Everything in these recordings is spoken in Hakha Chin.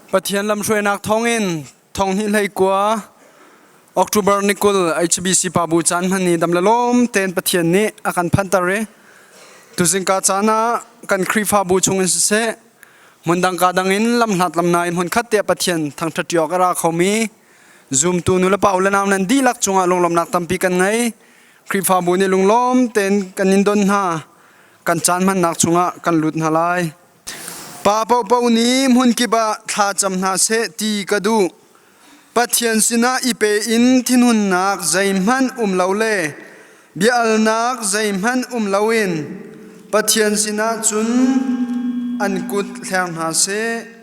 Pathian lamhruainak thawngin thonghnih hlei kua October ni 20 HBC Pabu caan hman ni dam le lawm tein Pathian nih a kan phanter i tuzingka caan ah kan Khrihfabu chungin siseh hmundang ka dang in lamhlat lamna in hmunkhat tiah Pathian thangṭhat awk a ra khomi zumtu nu le pa u le nau nan dihlak cungah lunglawmnak tampi kan ngei. Khrihfabu nih lunglawm tein kan in don hna. Kan caan hmannak chungah kan lut hna lai. Pa paohpaoh nih hmunkip ah thla cam hna seh ti ka duh. Pathian sinah i pe in thinhunnak zeihmanh um lo le bia-alnak zeihmanh um loin Pathian sinah cun an kut hleng hna seh.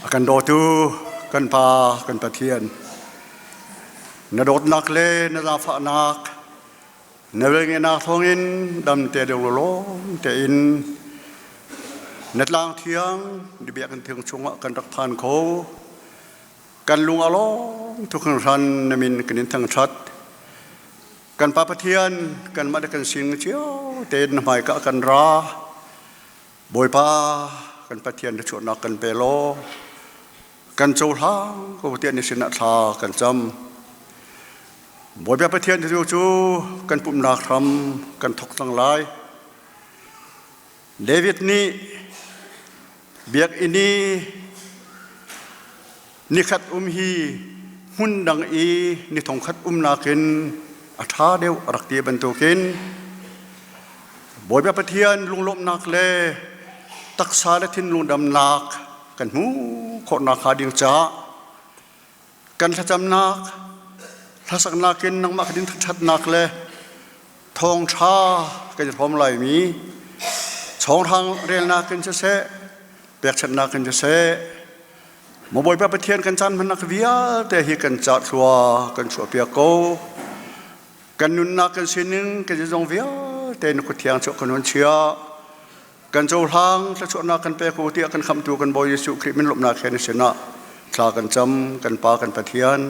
A kan dawtu kan Pa kan Pathian na dawtnak le na zaangfahnak Na velngenak thawngin damte deuh lawm tein na tlang thiang na biakinn thiang chungah kan rak phan kho. Kan lung a lawm tuk hringhran na min kan in thangṭhat. Kan Pa Pathian kanmah le kan sin cio tein na hmaika kan ra. Bawipa kan Pathian na chuahnak kan pe law kan cohlang ko tiah ni sinah thla kan cam. Bawipa Pathian cu cu kan pumhnak hram kan thawk cang lai. David nih biakinn i nikhat um hi hmun dang i ni thongkhat um nakin a ṭha deuh a rak ti bantukin Bawipa Pathian lunglawmhnak le taksa le thinlung damnak kan hmuh khawhnak hnga ding caah kan thlacamnak hlasaknak in nangmah kan in ṭhatnak le thawngṭha kan i hrawm laimi chawnghrang relnak in siseh pekchanhnak in siseh maw Bawipa Pathian kan caan hmannak vialte hi kan cah thlua kan chuahpiak ko. Kan nunnak kan sining kan zong vialte na kut thiang cu kan hun chia. Kan cohlang thluachuahnak kan pek u tiah kan khamhtu kan Bawi Jesuh Khrih min lawmhnak he na sinah thla kan cam kan Pa kan Pathian.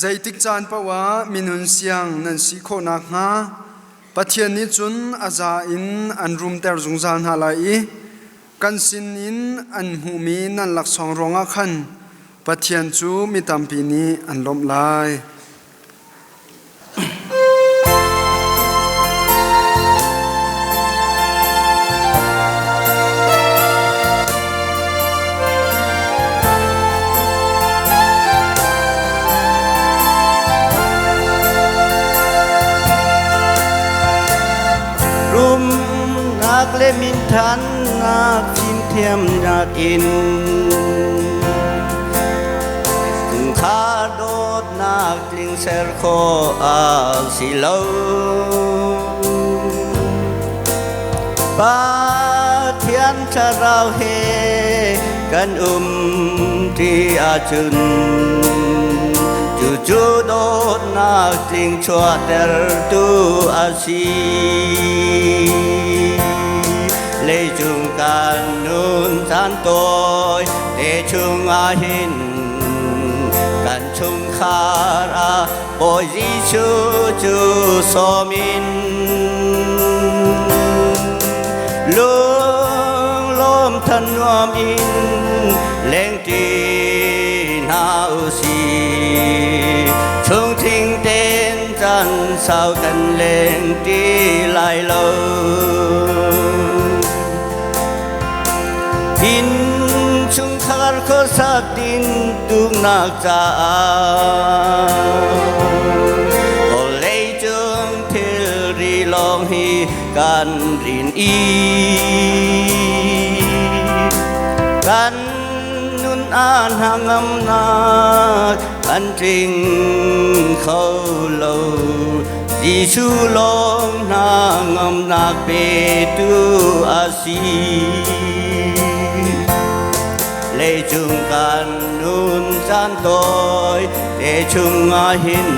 Zeitik caan paoh ah minun siang nan si khawh nakhnga Pathian nih cun a za in an rumter zungzal hna lai i kan sinin an hmuhmi nan laksawng ruangah khan Pathian cu mi tampi nih an lawmh lai. Rumnak le minthannak fimthiamnak in chungkhar dawtnak tling ser khawh a si lo. Pathian thlarau he kan um ti ahcun cucu dawtnak tling chuahtertu a si. Leicung kan nun caan tawi te chungah hin Kan chungkhar ah Bawi Jesuh cu sawm in lunglawm thanuam in lengṭi hna usih. Chungthing ten caan sau kan lengṭi lai lo. Innchungkhar khuasak tintuknak caah vawleicung thilri lawng hi kan rin i kan nun ah hnangamnak kan tling kho lo. Jesuh lawng hnangamnak petu a si. Leicung kan nun caan tawi te chungah hin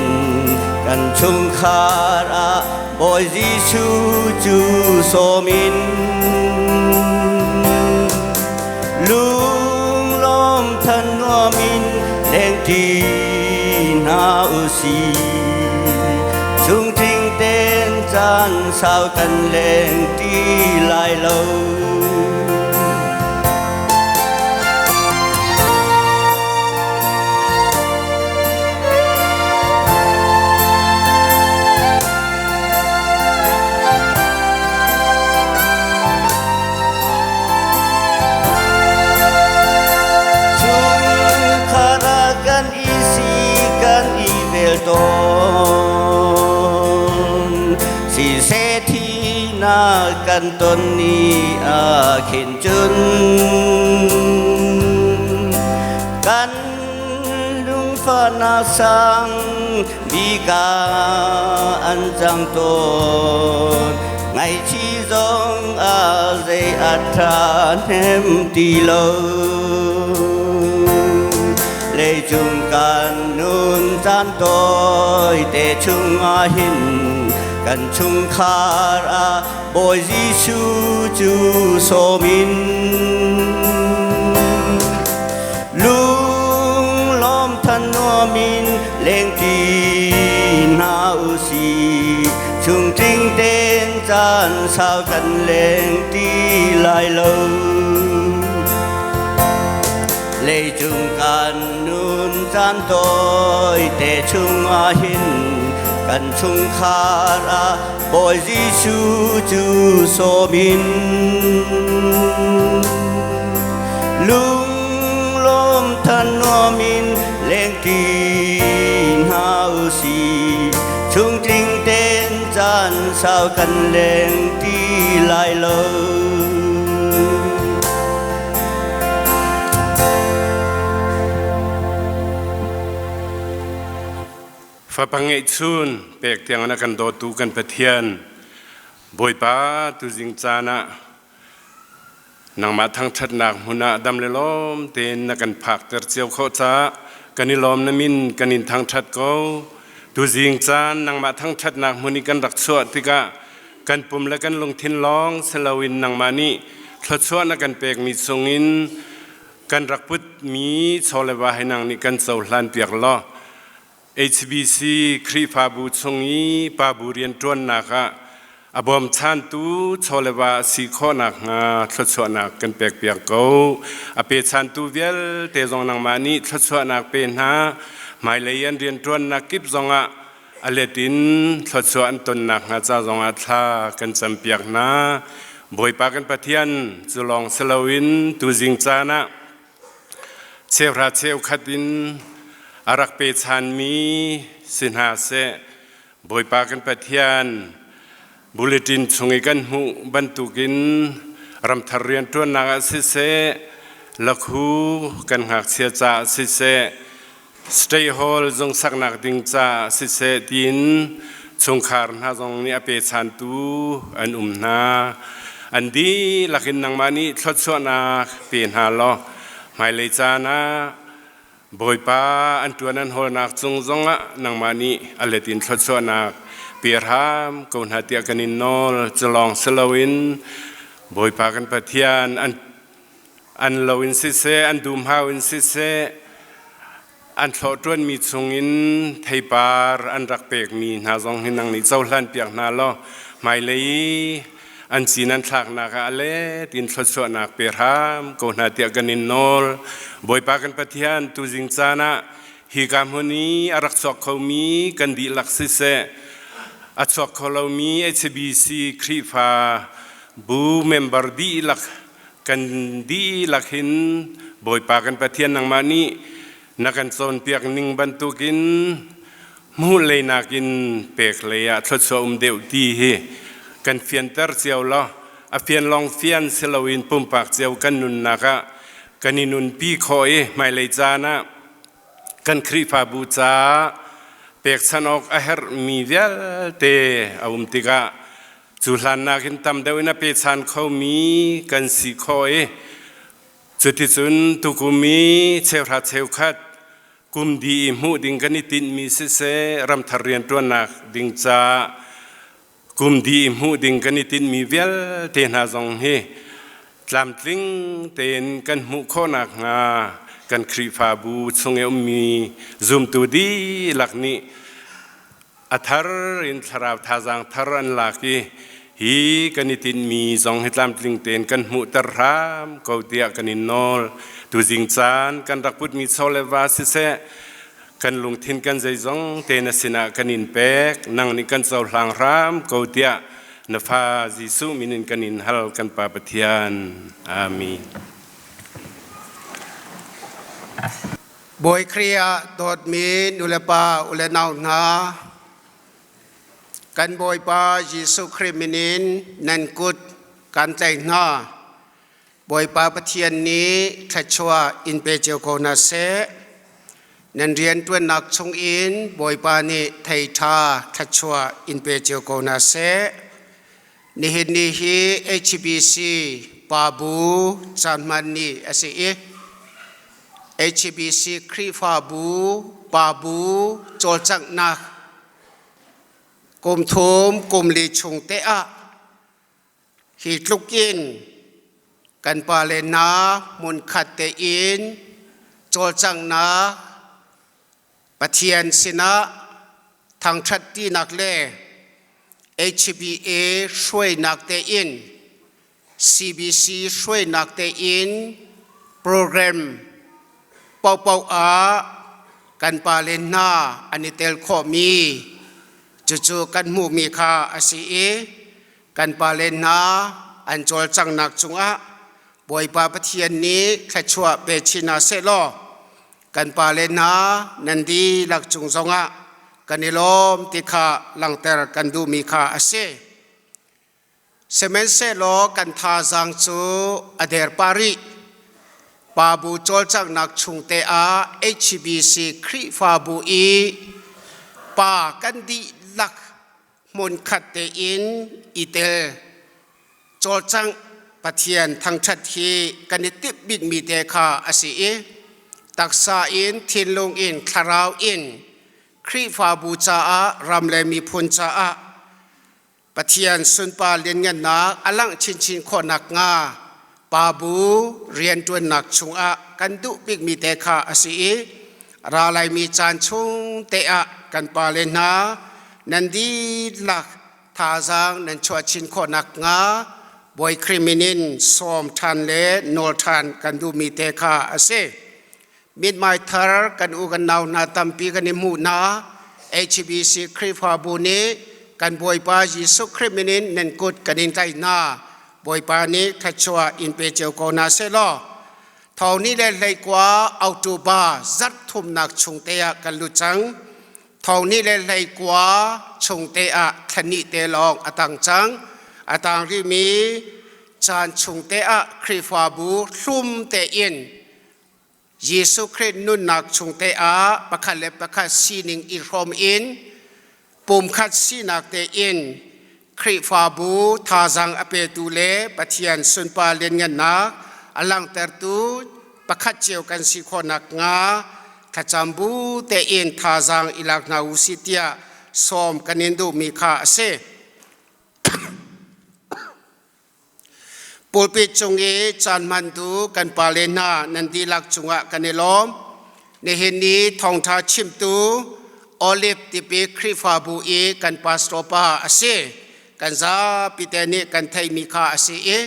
kan chungkhar ah Bawi Jesuh cu sawm in lunglawm thanuam in lengṭi hna usih. Chungtling ten caan sau kan lengṭi lai lo. Chungkhar ah kan i si kan i vel tawn. Siseh thihnak kan ton ni ah khin cun kan lungfahnak sang bika an cang tawn. Ngaihchih zong ah zei a ṭha hnem ti lo. Leicung kan nun caan tawi te chungah hin kan chungkhar ah Bawi Jesuh cu sawm in lunglawm thanuam in lengṭi hna usih. Chungtling ten caan sau kan lengṭi lai lo. Leicung kan nun caan tawi te chungah hin kan chungkhar ah Bawi Jesuh cu sawm in lunglawm thanuam in lengṭi hna usih. Chungtling ten caan sau kan lengṭi lai lo. Fapa ngeihchun pek tiang na kan dawtu kan Pathian Bawipa tuzing caan ah nangmah thangṭhatnak hmun ah dam le lawm tein na kan phakter cio khawh caah kan i lawm na min kan in thangṭhat ko. Tuzing caan nangmah thangṭhatnak hmun i kan rak chuah tikah kan pum le kan lungthin lawng si loin nangmah nih thluachuah na kan pekmi chungin kan rak putmi chaw le va he nang nih kan cohlan piak law HBC Khrihfabu chung i pabu rianṭuannak ah a bawmchantu chaw le va a si khawhnak hnga thluachuahnak kan pekpiak ko. A pechantu vialte zong nangmah nih thluachuahnak pe hna. Hmailei an rianṭuannak kip zongah a let in thluachuah an tonnak hnga ca zongah thla kan campiak hna. Bawipa kan Pathian cu lawng si loin tuzing caan ah cheuhra cheukhat in a rak pechanmi si hna seh. Bawipa kan Pathian bulletin chung i kan hmuh bantukin ramthar rianṭuannak ah siseh, lakhu kan ngakchia caah siseh, State Hall zung saknak ding caah siseh tiin chungkhar hna zong nih a pechantu an um hna. An dihlak in nangmah nih thluachuahnak pe hna law hmailei caan ah Bawipa an ṭuan an hawlnak cung zongah nangmah nih a let in thluachuahnak pe hram ko hna tiah kan in nawl. Cu lawng si loin Bawipa kan Pathian an lo in siseh, an dumhau in siseh, An thlawhṭuanmi chungin theipar an rak pekmi hna zong hi nang nih cohlan piak hna law hmailei an cin an thlaknak ah a let in thluachuahnak pe hram ko hna tiah kan in nawl. Bawipa kan Pathian, tuzing caan ah hika hmun i a rak chuak khomi kan dihlak siseh, a chuak kho lomi HBC Khrihfa bu member dihlak kan dihlak hin Bawipa kan Pathian nangmah nih na kan cawnpiak ning bantukin hmuh lei nakin pek lei ah thluachuah um deuh ti hi kan fianter cio law a fian lawng fian si loin pumpak cio kan nunnak ah kan i nunpi khawh i hmailei caan ah kan Khrihfabu caah pekchan awk a herhmi vialte a um tikah cu hlan nakin tam deuh in a pechan khomi kan si khawh i cuticun tukum i cheuhra cheukhat kum di i hmuh ding kan i tinhmi siseh ramthar rianṭuannak ding caah kum di i hmuh ding kan i tinhmi vialte hna zong hi tlamtling tein kan hmuh khawh nakhnga kan Khrihfabu chung i ummi zumtu dihlak nih a thar in thlarau thazaang thar an lak i hi kan i tinhmi zong hi tlamtling tein kan hmuhter hram ko tiah kan in nawl. Tuzing caan kan rak putmi chaw le va siseh kan lungthin kan zeizong te na sinah kan in pek nang nih kan cohlang hram ko tiah na fa Jesuh min in kan in hal kan Pa Pathian. Amen. Bawi Khrih ah dawtmi nulepa u le nau hna, kan Bawipa Jesuh Khrih min in nan kut kan tlaih hna. Bawipa Pathian nih thluachuah in pe cio ko hna seh. Nan rianṭuannak chungin Bawipa nih thei ṭha thluachuah in pe cio ko hna seh. Nihin ni hi HBC Pabu caanhman ni a si i HBC Khrihfabu Pabu cawlcanghnak kum thum kum li chung te ah hi tluk in kan pale hna hmunkhat tein cawlcanghnak Pathian sinah thangṭhat tinak le HBA hruainak tein CBC hruainak tein program paohpaoh ah kan pale hna an i tel khawhmi cucu kan hmuhmi kha a si i kan pale hna an cawlcanghnak cungah Bawipa Pathian nih thluachuah pe chin hna sehlaw kan pale hna nan dihlak cung zongah kan i lawm ti kha langhter kan duhmi kha a si. Sihmanhsehlaw kan thazaang cu a der pah rih. Pa bu cawlcanghnak chungte ah HBC Khrihfabu i pa kan dihlak hmunkhat tein i tel cawlcangh Pathian thangṭhat hi kan i timh bikmi te kha a si i taksa in thinlung in thlarau in Khrihfabu caah ram le miphun caah Pathian sunpar lianngannak a langh chinchin khawh nakhnga pa bu rianṭuannak chungah kan duh bikmi te kha a si i ra laimi caan chung te ah kan pale hna nan dihlak thazaang nan chuah chin khawh nakhnga Bawi Khrih min in sawm ṭhan le nawl ṭhan kan duhmi te kha a si. Mithmai thar kan u kan nau hna tampi kan i hmuh hna. HBC Khrihfabu nih kan Bawipa Jesuh Khrih min in nan kut kan in tlaih hna. Bawipa nih thluachuah in pe cio ko hna seh law Thawng ni le hleikua October zarh thumnak chung te ah kan lut cang. Thawng ni le hleikua chung te ah thlahnih te lawng a tang cang. A tang rihmi caan chung te ah Khrihfabu hlum tein Jesuh Khrih nunnak chung te ah pakhat le pakhat sining i hrawm in pumkhat sinak tein Khrihfabu thazaang a petu le Pathian sunpar lianngannak a langhtertu pakhat cio kan si khawh nakhnga thlacam bu tein thazaang i lak hna u sih tiah sawm kan in duhmi kha a si. Pulpit cung i caan hmantu kan pale hna nan dihlak cungah kan i lawm. Nihin ni thawngtha chimtu Olive tipi Khrihfabu i kan pastor pa a si. Kan zapi te nih kan theimi kha a si i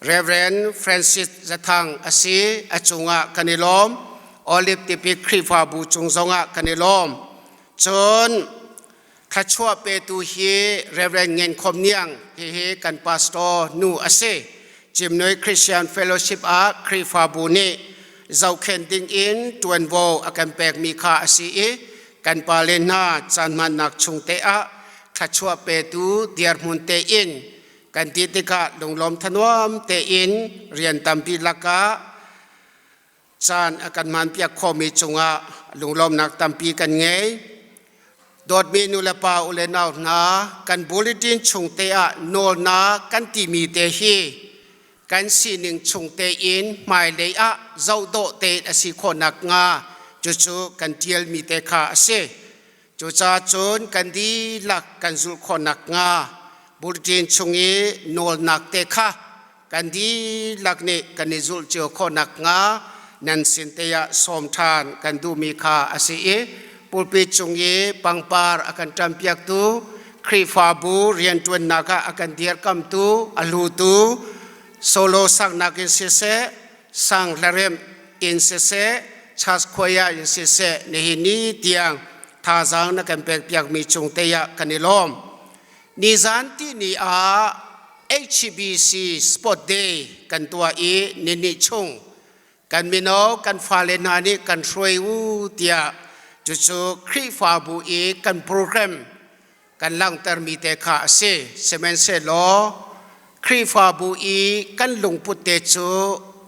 Reverend Francis Zathang a si. A cungah kan i lawm. Olive tipi Khrihfabu cung zongah kan i lawm. Cun thluachuah petu hi Reverend Ngen Khom Niang hihi kan pastor nu a si. Cimnui Christian Fellowship ah Khrihfabu nih zohkhenh ding in ṭuanvo a kan pekmi kha a si i kan pale hna caan hmannak chung te ah thluachuah petu dirhmun tein kan ti tikah lunglawm thanuam tein rian tampi lakah caan a kan hmanpiak khawhmi cungah lunglawmnak tampi kan ngei. Dawtmi nulepa u le nau hna, kan bulletin chung te ah nawlnak kan timi te hi kan sining chung tein hmailei ah zohdawh tein a si khawh nakhnga cucu kan ṭialmi te kha a si. Cucaah cun kan dihlak kan zulh khawh nakhnga bulletin chung i nawlnak te kha kan dihlak nih kan i zulh cio khawh nakhnga nan sin te ah sawm ṭhan kan duhmi kha a si i pulpit cung i pangpar a kan ṭampiaktu Khrihfabu rianṭuannak ah a kan dirkamtu a hlutu solo saknak in siseh sang hlaremh in siseh church choir in siseh nihin ni tiang thazaang na kan pekpiakmi cung te ah kan i lawm. Nizan tihni ah HBC Sport Day kan tuah i nini chung kan mino kan fale hna nih kan hruai u tiah cucu Khrihfabu i kan program kan langhtermi te kha a si. Sihmanhsehlaw Khrihfabu i kan lungput te cu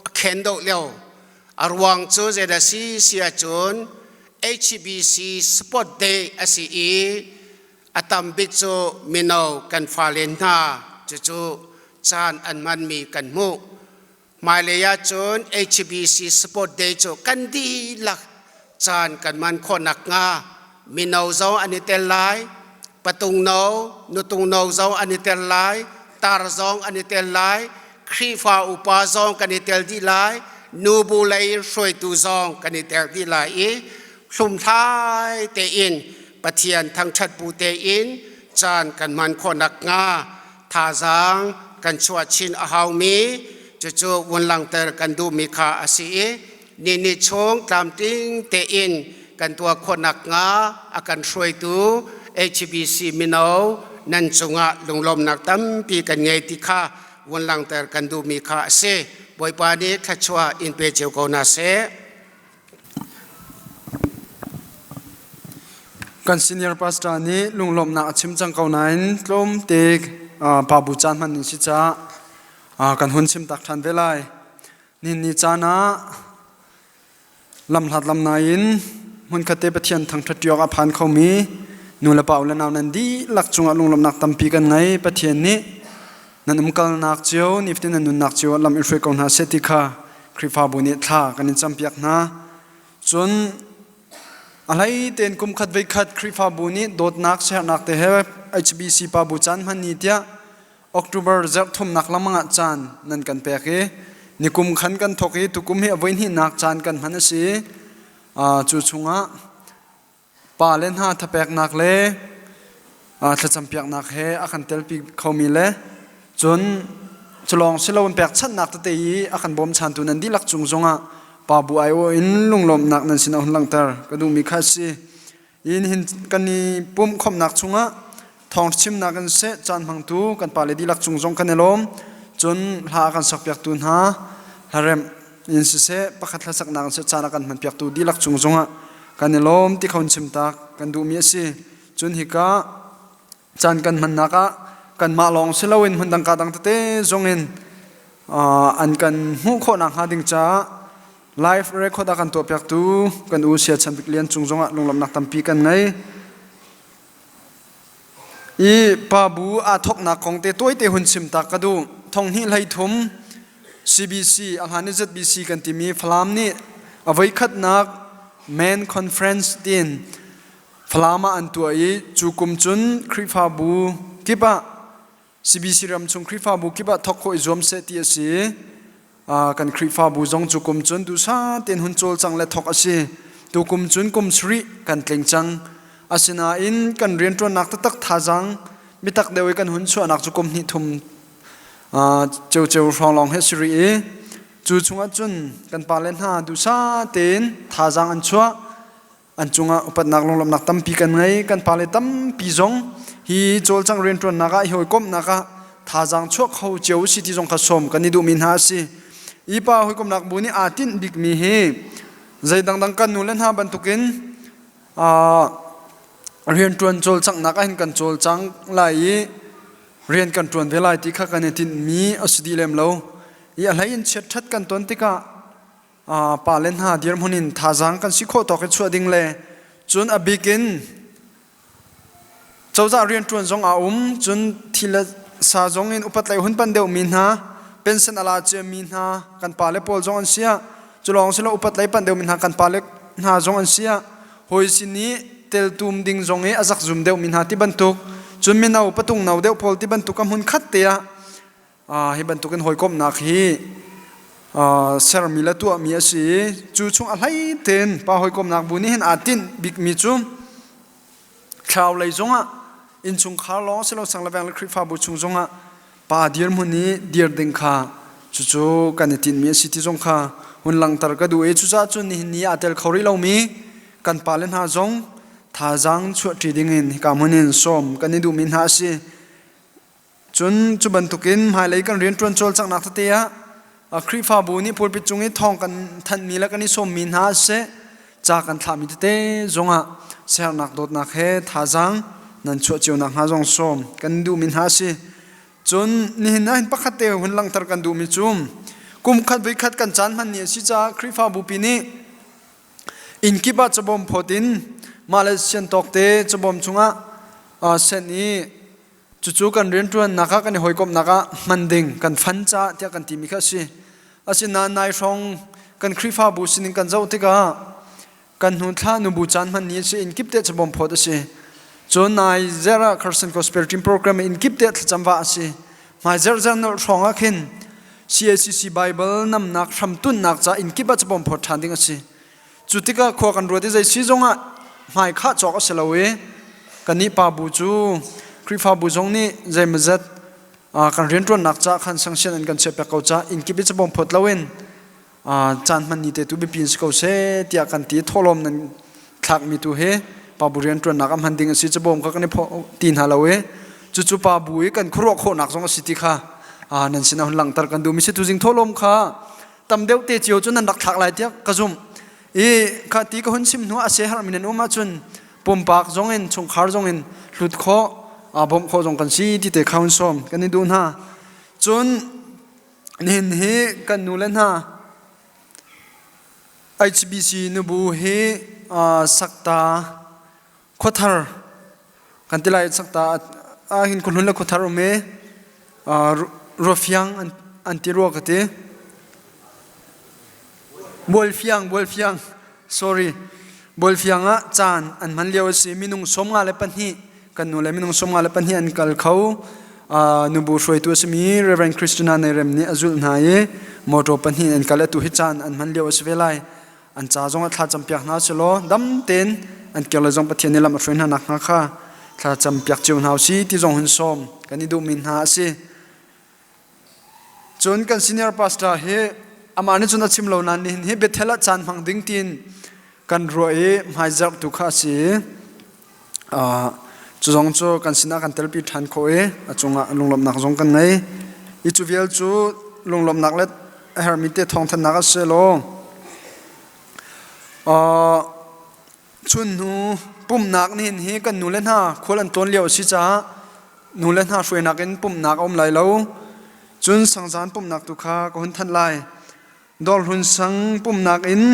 a khen deuh lio. A ruang cu zeidah si si ahcun HBC Sport Day a si i A tam bik cu mino kan fale hna cucu caan an hmanmi kan hmuh. Hmailei ahcun HBC Sport Day cu kan dihlak caan kan hman khawh nakhnga mino zong an i tel lai, patung no, nutung no zong an i tel lai, tar zong an i tel lai, Khrihfa upa zong kan i tel dih lai, nubu lei hruaitu zong kan i tel dih lai i hlumhlai tein Pathian thangṭhat bu tein caan kan hman khawh nakhnga thazaang kan chuah chin a haumi cucu vun langhter kan duhmi kha a si i ni ni chung tlamtling tein kan tuah khawh nakhnga a kan hruaitu HBC mino nan cungah lunglawmnak tampi kan ngei ti kha vun langhter kan duhmi kha a si. Bawipa nih thluachuah in pe cio ko hna seh. Kan senior pastor nih lunglawmhnak a chim cang ko nain tlawmte pa bu caan hman in si caah kan hun chim tak ṭhan ve lai. Nihin ni caan ah lamhlat lamnai in hmunkhat te Pathian thangṭhat ṭi awk a phan khomi nu le pa u le nau nan dihlak cungah lunglawmhnak tampi kan ngei. Pathian nih nan umkalnak cio nifatin nan nunnak cio ah lam in hruai ko hna seh ti kha Khrihfabu nih thla kan in campiak hna. Cun a hlei tein kum khat voi khat Khrihfabu nih dawtnak siaherhnak te he HBC pa bu caan hman ni tiah October zarh thumnak lengmang ah caan nan kan pek i nikum khan kan thawk i tukum hi a voi hnihnak caan kan hman a si. Cu chungah pale hna thapeknak le thlacampiaknak he a kan telpi khomi le cun culawng siloin pekchanhnak tete i a kan bawmchantu nan dihlak cung zongah pa bu aiawh in lunglawmhnak nan sinah hun langhter ka duhmi kha a si. In hin kan i pumhkhawmhnak chungah thawngchimnak in seh caan hmangtu kan pale dihlak cung zong kan i lawm. Cun hla a kan sakpiaktu hna hlaremh in siseh pakhat hlasaknak in seh caan a kan hmanpiaktu dihlak cung zongah kan i lawm ti kho in chimtak kan duhmi a si. Cun hika caan kan hmannak ah kanmah lawng si loin hmundang ka dang tete zongin an kan hmuh khawh nakhnga ding caah live record a kan tuahpiaktu kan u Sia Chan Bik Lian cung zongah lunglawmhnak tampi kan ngei. I pa bu aa thawknak kong te tawite hun chim ta ka duh. Thong hnih hlei thum CBC a hlan i ZBC kan timi Falam nih a voikhatnak Men Conference tiin Falam ah an tuah i cu kum cun Khrihfabu kip ah CBC ram chung Khrihfabu kip ah thawk khawh i zuam seh ti a si. Kan Khrihfabu zong cu kum cun duhsah tein hun cawlcang le thawk a si. Tukum cun kum sarih kan tling cang. Asinain kan rianṭuannak taktak thazaang biatak deuh i kan hun chuahnak cu kum hnih thum ceuceu hrawng lawng hi a si rih i cu chungah cun kan pale hna duhsah tein thazaang an chuah. An cungah upatnak lunglawmhnak tampi kan ngei. Kan pale tampi zong hi cawlcang rianṭuannak ah, hi hawikomhnak ah thazaang chuah kho cio si ti zong kha sawm kan i duhmi hna a si. Hi pa hawikomhnak bu nih aa tinh bikmi hi zei dangdang kan nu le hna bantukin rianṭuan cawlcanghnak ah hin kan cawlcang lai i rian kan ṭuan ve lai ti kha kan i tinhmi a si dih lem lo. I a hlei in chiatṭhat kan ton tikah pale hna dirhmun in thazaang kan si khawh tawk i chuah ding le cun a bik in cozah rianṭuan zong a um cun thi le sa zong in upat lei hun pan deuhmi hna pension a la ciami hna kan pale pawl zong an si ah cu lawng si lo upat lei pan deuhmi hna kan pale hna zong an si ah hawi sin i teltum ding zong i a zakzum deuhmi hna ti bantuk cun mino patung no deuh pawl ti bantuk a hmun khat te ah Hi bantukin hawikomhnak hi sermi le tuahmi a si i cu chung a hlei tein pa hawikomhnak bu nih hin aa tinh bikmi cu thlarau lei zongah innchungkhar lawng si lo sang le veng le Khrihfabu chung zongah pa dirhmun i dir ding kha cucu kan i tinhmi a si ti zong kha hun langhter ka duh i cucaah cun nihin ni aa tel kho rih lomi kan pale hna zong thazaang chuahṭi dingin hika hmun in sawm kan i duhmi hna a si. Cun cu bantukin hmailei kan rianṭuan cawlcanghnak tete ah Khrihfabu nih pulpit cung i thawng kan thanhmi le kan i sawmmi hna siseh, ca kan thlahmi tete zongah siaherhnak dawtnak he thazaang nan chuah cio nakhnga zong sawm kan duhmi hna a si. Cun nihin ah hin pakhat te hun langhter kan duhmi cu kum khat voikhat kan caan hman ni a si caah Khrihfabu pi nih inn kip ah cabawm phawt in mah le sian tawk te cabawm chungah senh i Cucu kan rianṭuannak ah kan i hawikomhnak ah hman ding kan fan caah tiah kan timi kha a si. Asinain nai hrawng kan Khrihfabu sining kan zoh tikah kan hnu thla nubu caan hman ni a si inn kip te cabawm phawt a si. Cun nai zer ah Carson Gospel Team Program inn kip te thlacam va a si. Hmai zer zer nolh hrawng ah khin CACC Bible namnak hramtunnak ca inn kip ah cabawm phawt ṭhan ding a si. Cu tikah khua kan ruat i zei si zongah hmai khah cawk a si lo i kannih pa bu cu Khrihfabu zong nih zeimawzat kan rianṭuannak caah khan sanction an kan chiahpiak ko caah inn kip i cabawm phawt loin caan hman ni te tu biapi in si ko seh tiah kan ti thawhlawm nan thlakmi tu hi pa bu rianṭuannak a hman ding a si cabawm kha kan i ti hna lo i cucu pa bu i kan khuaruah khawhnak zong a si ti kha nan sinah hun langhter kan duhmi si tuzing thawhlawm kha tam deuh te cio cu nan rak thlak lai tiah ka zumh i kha ti ka hun sim hnu a se harmi nan um ahcun pumpak zong in chungkhar zong in hlut khawh bawmh khawh zong kan si ti te kha hun sawm kan i duh hna cun nihin hi kan nu le hna HBC nubu hi sakta khuathar kan ti lai sakta ah hin khuhlun le khuathar um i ruafiang an ti rua ka ti bualfiang bualfiang sorry bualfiang ah caan an hman lio a si minung 52 kan nu le minung 52 an kal kho nubu hruaitu a simi Reverend Christina Neirem nih a zulh hna i motor pahnih an kal atu hi caan an hman lio a si ve lai An ca zong ah thla campiak hna selaw dam tein an kir le zong Pathian nih lam a hruai hna nakhnga kha thla campiak cio hna usih ti zong hun sawm kan i duhmi hna a si. Cun kan senior pastor hi amah nih cun a chim lo nain nihin hi Bethel ah caan hmang ding tiin kan ruah i hmaizarh tu kha a si i cu zong cu kan sinah kan telpi ṭhan khawh i a cungah lunglawmhnak zong kan ngei. Hi cu vial cu lunglawmhnak le a herhmi te thawngthanhnak a si law chun hnu pumhnak nihin hi kan nu le hna khual an tlawn lio a si caah nu le hna hruainak in pumhnak a um lai lo. Cun sangzan pumhnak tu kha ka hun thanh lai. Dawrhlun sang pumhnak in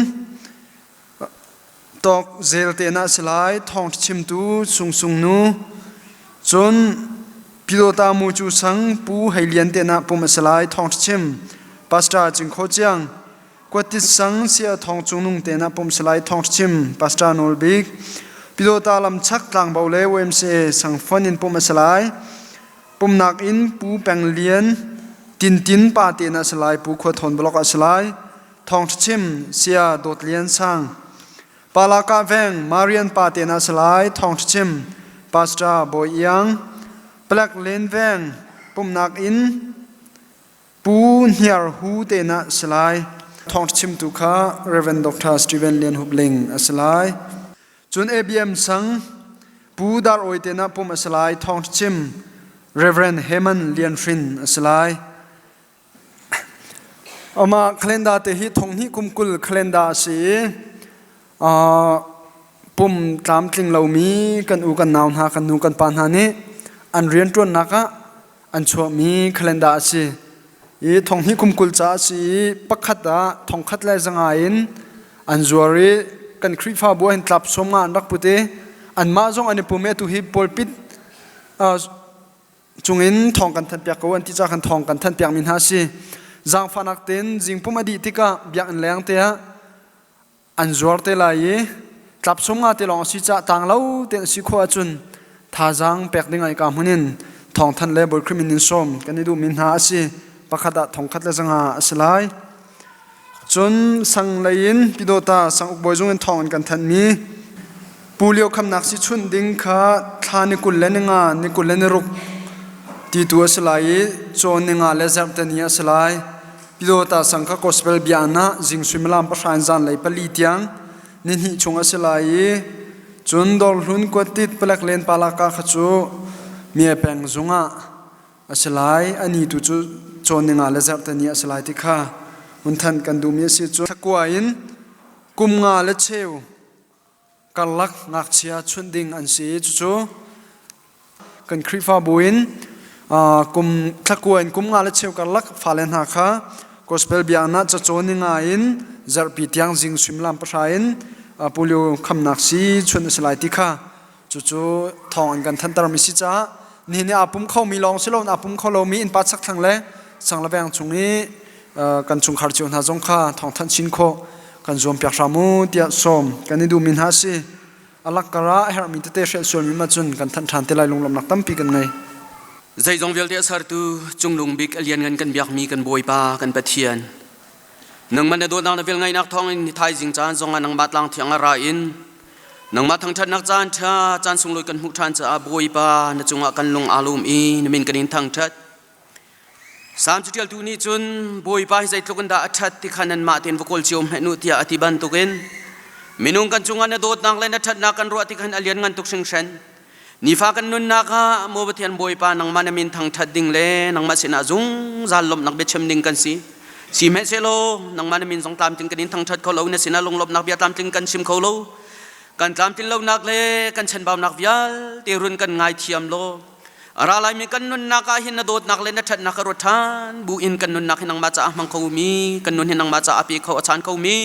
Tawk zel te na si lai thawng chimtu Sungsung nu cun Pilota mu cu sang Pu Hei Lian te na pum a si lai thawng chim Pastor Cing Kho Ciang Kuatit sang Sia Thawng Cung Nung te na pum si lai thawng chim Pastor Nawl Bik Pilota lam chak tlangbo le YMCA sang fon in pum a si lai pumnak in Pu Peng Lian. Tintin pa te na salai Pu Khua Thawn Block ah salai Thawng Chim Sia Dawt Lian Sang Palaka Veng Marian pa te na salai Thawng Chim Pastor Bawi Iang Plek Len Veng pumnak in Pu Hniar Hu te na salai Thawng Chimtu kha Reverend Dr. Stephen Lian Hup Ling a salai Cun ABM sang Pu Dar Awi te na pum a si lai thawng chim Reverend Heman Lian Hrin a si lai. Amah calendar te hi thong hnih kum 20 calendar a si i pum tlamtling lomi kan u kan nau hna kan nu kan pa hna nih an rianṭuannak ah an chuahmi calendar a si. I thong hnih kum 20 ca a si i pakhat ah thong khat le zanga in an zuar i kan Khrihfabu ah hin tlap sawm nga an rak put i anmah zong an i pum i atu hi pulpit cungin thawng kan thanpiak ko an ti ca khan thawng kan thanpiak mi hna a si. Zaangfahnak tein zingpum a dih tikah biakinn leng te ah an zuar te lai i tlap sawm nga te lawng a si caah tang lo tein a si khawh ahcun thazaang pek ding ah ka hmun in thawngthanh le Bawi Khrih min in sawm kan i duhmi hna a si. Pakhat ah thong khat le zanga a si lai. Cun sang lei in Pyidawta sang uk bawi zung in thawng in kan thanhmi Pu Lio khamnak si chunh ding kha thla ni 25 ni 26 ti tu a si lai i cawn ni nga le zarhte ni a si lai. Pyidawta sang kha gospel bia na zing suimilam pahra in zanlei pali tiang ni hnih chung a si lai i cun dawrhlun kuattit palek len palaka kha cu mie peng zung ah a si lai ani tu cu cawn ninga le zarhte ni a si lai ti kha hun thanh kan duhmi a si cu thlakua in kum nga le cheu karlak ngakchia chunh ding an si cucu kan Khrihfabu in kum thlakua in kum nga le cheu karlak fale hna kha gospel biaknak cacawn ninga in zarhpi tiang zing suimilam pahra in polio khamnak si chunh a si lai ti kha cucu thawng an kan thantermi si caah nihin ni aa pum khomi lawng si loin aa pum kho lomi innpa chakthlang le sang le veng chung i kan chungkhar cio hna zong kha thawngthanh chin khawh kan zuam piak hram u tiah sawm kan i duhmi hna a si. A lakkar ah a herhmi tete hrelh sualmi ma cun kan thanh ṭhan te lai lunglawmhnak tampi kan ngei. Zeizong vialte a sertu Cunglung bik a lianngan kan biakmi kan Bawipa kan Pathian nangmah na dawtnak na velngeihnak thawngin ni thaizing caan zongah nangmah tlang thiang ah ra in nangmah thangṭhatnak caan ṭha caan sunglawi kan hmuh ṭhan caah Bawipa na cungah kan lung aa lawm i na min kan in thangṭhat. Salm caṭialtu nih cun Bawipa hi zeitluk in dah a ṭhat ti kha nanmah tein va kawl cio hmanh u tiah a ti bantukin minung kan cungah na dawtnak le na ṭhatnak kan ruah tik hin a lianngan tuk hringhran. Nifa kan nunnak ah maw Pathian Bawipa nangmah na min thangṭhat ding le nangmah sinah zungzal lawmhnak biachim ding kan si. Sihmanhsehlaw nangmah na min zong tlamtling kan in thangṭhat kho lo, na sinah lunglawmhnak bia tlamtling kan chim kho lo. Kan tlamtlin lonak le kan chanbaunak vialte run kan ngaithiam law a ra laimi kan nunnak ah hin na dawtnak le na ṭhatnak ka ruat ṭhan bu in kan nunnak hi nangmah caah hmang kho mi kan nun hi nangmah caah pe kho a chaan kho mi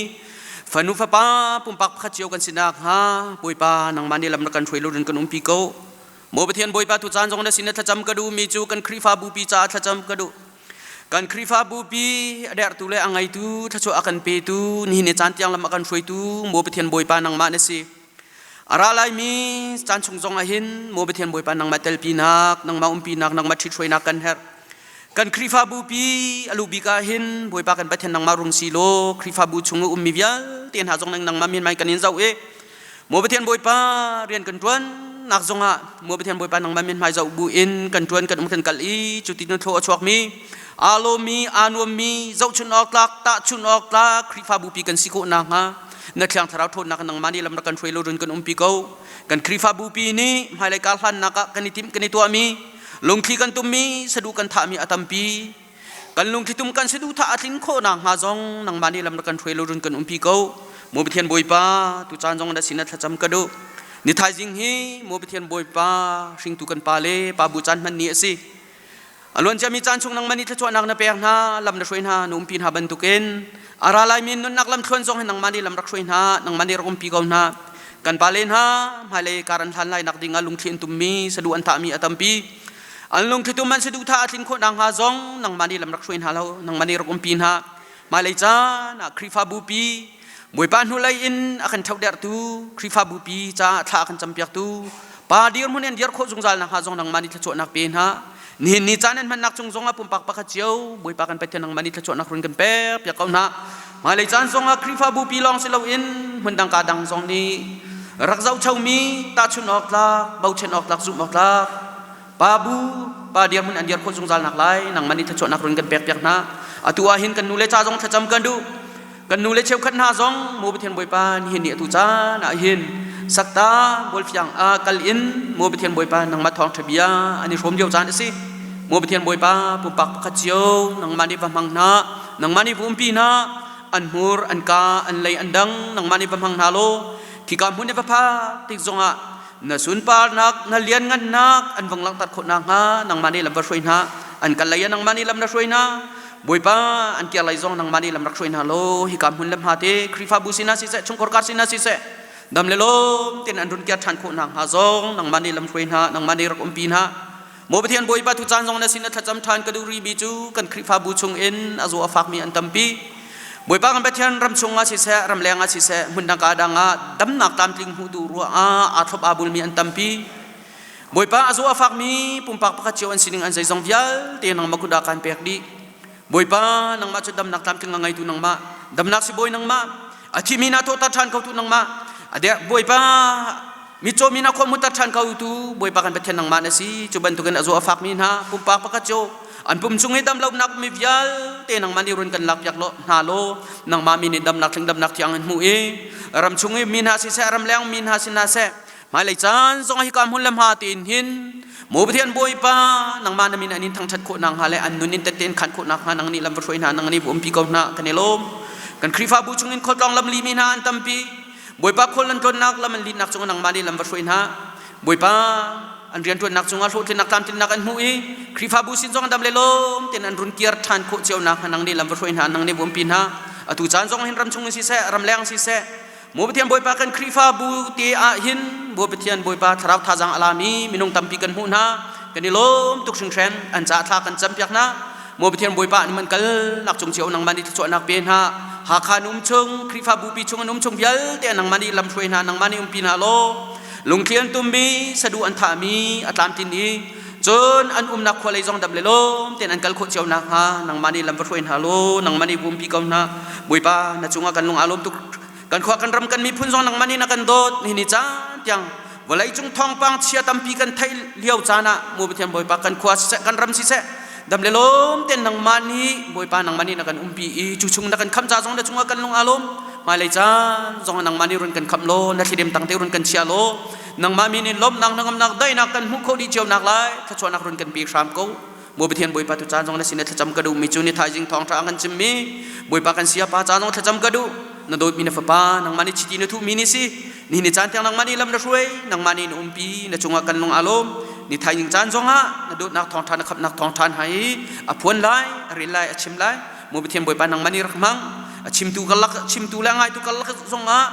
fanu fapa pumpak pakhat cio kan si nakhnga Bawipa nangmah nih lam na kan hruai lo kan umpi ko maw Pathian Bawipa tu caan zong na sin na thlacam ka duh mi cu kan Khrihfabu pi caah thlacam ka duh kan Khrihfabu pi a dertu le a ngeitu thluachuah a kan petu nihin ni caan tiang lam a kan hruaitu maw Pathian Bawipa nangmah na si A ra laimi caan chung zong ah hin maw Pathian Bawipa nangmah telpinak, nangmah umpinak, nangmah ṭhithruainak kan herh. Kan Khrihfabu pi a lu bik ah hin Bawipa kan Pathian nangmah rung si law Khrihfabu chung i ummi vialte hna zong nangmah min kan in zoh i maw Pathian Bawipa rian kan ṭuan nak zong ah maw Pathian Bawipa nangmah min hmai zoh bu in kan ṭuan kan um kan kal i cu ti thlaw a chuakmi aa lawmmi aa nuammi zohchun awk tlak tahchun awk tlak Khrihfabu pi kan si khawh nakhnga na thiang thlarau ṭhawnnak nangmah nih lam rak kan hruai lo run kan umpi ko kan Khrihfabu pi nih hmailei kar hlannak ah kan i timh kan i tuahmi lungthli kan tummi saduh kan thahmi a tampi kan lungthli tum kan saduhthah a tlin khawh nakhnga zong nangmah nih lam rak kan hruai lo run kan umpi ko maw Pathian Bawipa tu caan zong na sin ah thlacam ka duh ni thaizing hi maw Pathian Bawipa hringtu kan pa le pa bu caan hman ni a si A luan ciami caan chung nangmah nih thluachuahnak na pek hna, lam na hruai hna, na umpi hna bantukin a ra laimi nunnak lamthluan zong hi nangmah nih lam rak hruai hna, nangmah nih rak umpi ko hna. Kan pale hna hmailei kar an hlan lai nak ding ah lungthli an tummi, saduh an thahmi a tampi. An lungthli tum an saduh thah a tlin khawh nakhnga zong nangmah nih lam rak hruai hna lo, nangmah nih rak umpi hna. Hmailei caan ah Khrihfabu pi Bawipa hnulei in a kan ṭhohderhtu Khrihfabu pi caah thla a kan campiaktu pa dirhmun in dir khawh zungzal nakhnga zong nangmah nih thluachuahnak pe hna. Nihin ni caan an hmannak chung zongah pumpak pakhat cio Bawipa kan Pathian nangmah nih thluachuahnak run kan pek piak ko hna. Hmailei caan zongah Khrihfabu pi lawng si loin hmundang ka dang zong nih rak zohchomi tahchunh awk tlak, bochan awk tlak, zumh awk tlak pa bu pa dirhmun an dir khawh zungzal nak lai nangmah nih thluachuahnak run kan pek piak hna. Atu ah hin kan nu le ca zong thlacam kan duh. Kan nu le cheukhat hna zong maw Pathian Bawipa nihin ni atu caan ah hin sakta bualfiang ah kal in maw Pathian Bawipa nangmah thawngṭha bia an i hrawm lio caan a si. Maw Pathian Bawipa pumpak pakhat cio nangmah nih va hmang hna, nangmah nih va umpi hna, an hmur, an ka, an lei, an dang nangmah nih va hmang hna law khika hmun i va phak tik zongah na sunparnak na lianngannak an vong langhter khawh nakhnga nangmah nih lam va hruai hna an kal lei ah nangmah nih lam na hruai hna Bawipa an kir lai zong nangmah nih lam rak hruai hna law hika hmun le hma te Khrihfabu sinah siseh chungkhar kar sinah siseh dam le lawm tein an run kir ṭhan khawh nakhnga zong nangmah nih lam hruai hna nangmah nih rak umpi hna Maw Pathian Bawipa tu caan zong na sin na thlacam ṭhan ka duh rihmi cu kan Khrihfabu chung in a zaw a fakmi an tampi Bawipa kan Pathian ram chungah siseh ramleng ah siseh hmun dang ka dang ah damnak tlamtling hmuh duh ruangah aa thlop aa bulmi an tampi Bawipa a zaw a fakmi pumpak pakhat cio an sining an zeizong vialte nangmah kut ah kaan pek dih. Bawipa nangmah cu damnak tlamtling a ngeitu nangmah, damnak sibawi nangmah, a thimi na thawhter ṭhan khotu nangmah, a dek Bawipa mitcaw mi na khua hmutter ṭhan khotu Bawipa kan Pathian nangmah na si. Cu bantukin a zaw a fakmi hna pumpak pakhat cio an pum chung i damlonak mi vialte nangmah nih run kan lakpiak lo hna law nangmah mi nih damnak tling damnak thiang an hmuh i ram chung i mi hna siseh ramleng mi hna sin hna seh Hmailei caan zong hika hmun le hma tein hin maw Pathian Bawipa nangmah na min an in thangṭhat khawh nakhnga le an nun in tette in khan khawh nakhnga nang nih lam va hruai hna nang nih va umpi ko hna kan i lawm. Kan Khrihfabu chungin khualtlawng lam limi hna an tampi. Bawipa khual nan tlawnnak lam an linnak cungah nangmah nih lam va hruai hna. Bawipa an rianṭuannak cungah hlawhtlinnak tlamtlinnak an hmuh i Khrihfabu sin zong dam le lawm tein an run kir ṭhan khawh cio nakhnga nang nih lam va hruai hna nang nih va umpi hna. Atu caan zong hin ram chung in siseh ramleng siseh Maw Pathian Bawipa kan Khrihfabu te ah hin Maw Pathian Bawipa thlarau thazaang a lami minung tampi kan hmuh hna kan i lawm tuk hringhran an ca thla kan campiak hna Maw Pathian Bawipa an man kal nak cung cio nangmah nih thluachuahnak pe hna Hakha an um chung Khrihfabu pi chung an um chung vialte nangmah nih lam hruai hna nangmah nih umpi hna law lungthli an tummi sadu an thahmi a tlamtlin i cun an umnak khua lei zong dam le lawm tein an kal khawh cio nakhnga nangmah nih lam va hruai hna law nangmah nih vumpi ko hna Bawipa na cungah kan lung aa lawm tuk kan khua kan ram kan miphun zong nangmah nih na kan dawt nihin ni caan tiang vawlei cung thawngpang chia tampi kan theih lio caan ah mu Pathian Bawipa kan khua siseh kan ram siseh dam le lawm ten nangmah nih Bawipa nangmah nih na kan umpi i cu chung na kan kham ca zong na cungah kan lung aa lawm hmailei caan zong nangmah nih run kan kham law na thlidem tang te run kan chia law nangmah min in lawmnak hnangamnak daihnak kan hmuh khawh dih cio nak lai thluachuahnak run kan pe hram ko Maw Pathian Bawipa tu caan zong na sin thlacam ka duh mi cu ni thaizing thawngṭha an kan chim mi Bawipa kan sia pa caan zong thlacam ka duh na dawtmi na fapa nangmah nih chiti na thuh mi ni si ni ni caan tiang nangmah nih lam na hruai nangmah nih na umpi na cungah kan lung aa lawm ni thaizing caan zongah na dawtnak thawngṭha na khamhnak thawngṭha hna hi a phuan lai a rel lai a chim lai Maw Pathian Bawipa nangmah nih rak hmang a chimtu karlak chimtu le a ngaitu karlak zongah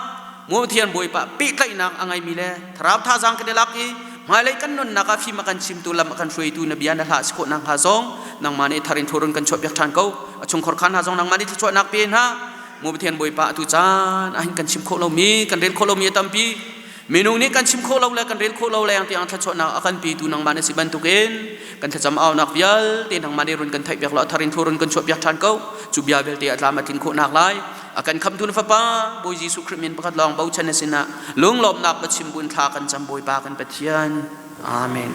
Maw Pathian Bawipa pehtlaihnak a ngeimi le thlarau thazaang kan i lak i hmailei kan nunnak ah fim a kan chimtu lam a kan hruaitu na bia na hlah si khawh nakhnga zong nangmah nih thar in thurun kan chuahpiak ṭhan ko a chungkhar khan hna zong nangmah nih thluachuahnak pe hna Maw Pathian Bawipa atu caan ah hin kan chim khawh lomi kan rel khawh lomi a tampi minung nih kan chim khawh lo le kan rel khawh lo leng tiang thluachuahnak a kan petu nangmah na si bantukin kan thlacam aunak vialte nangmah nih run kan theihpiak law a thar in thurun kan chuahpiak ṭhan ko cu bia vialte a tlam a tlin khawh nak lai a kan khamtu na fapa Bawi Jesuh Khrih min pakhat lawng bochan na sinah lunglawmhnak va chim buin thla kan cam Bawipa kan Pathian amen.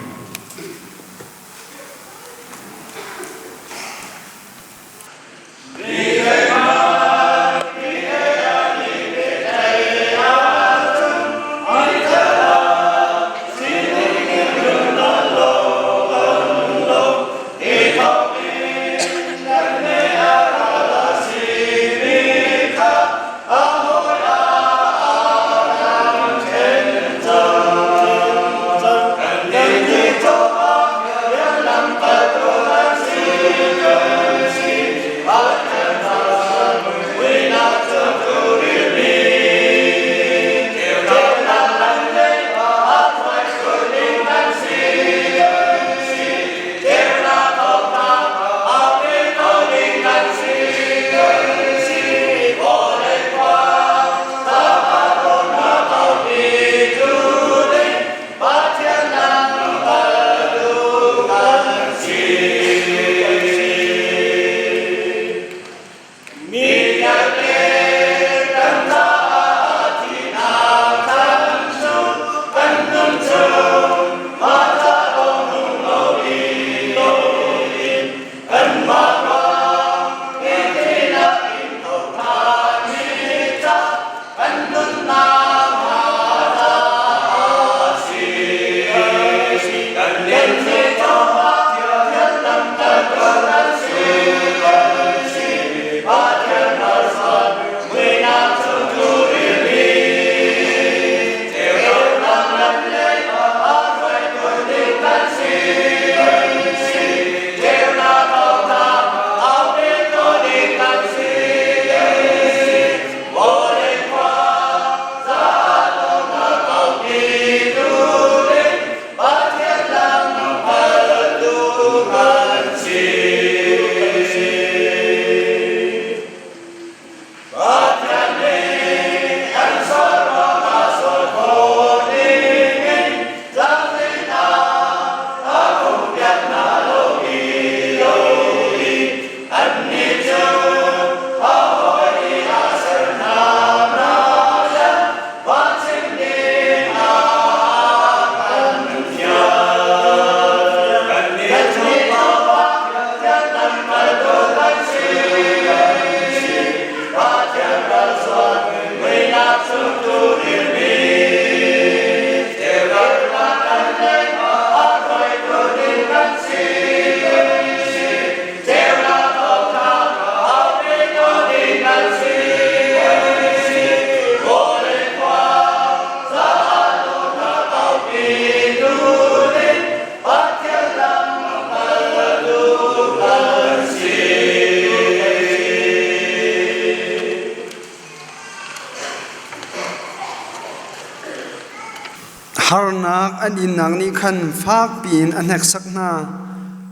Harnak an innak nih khan fak piin a hneksak hna.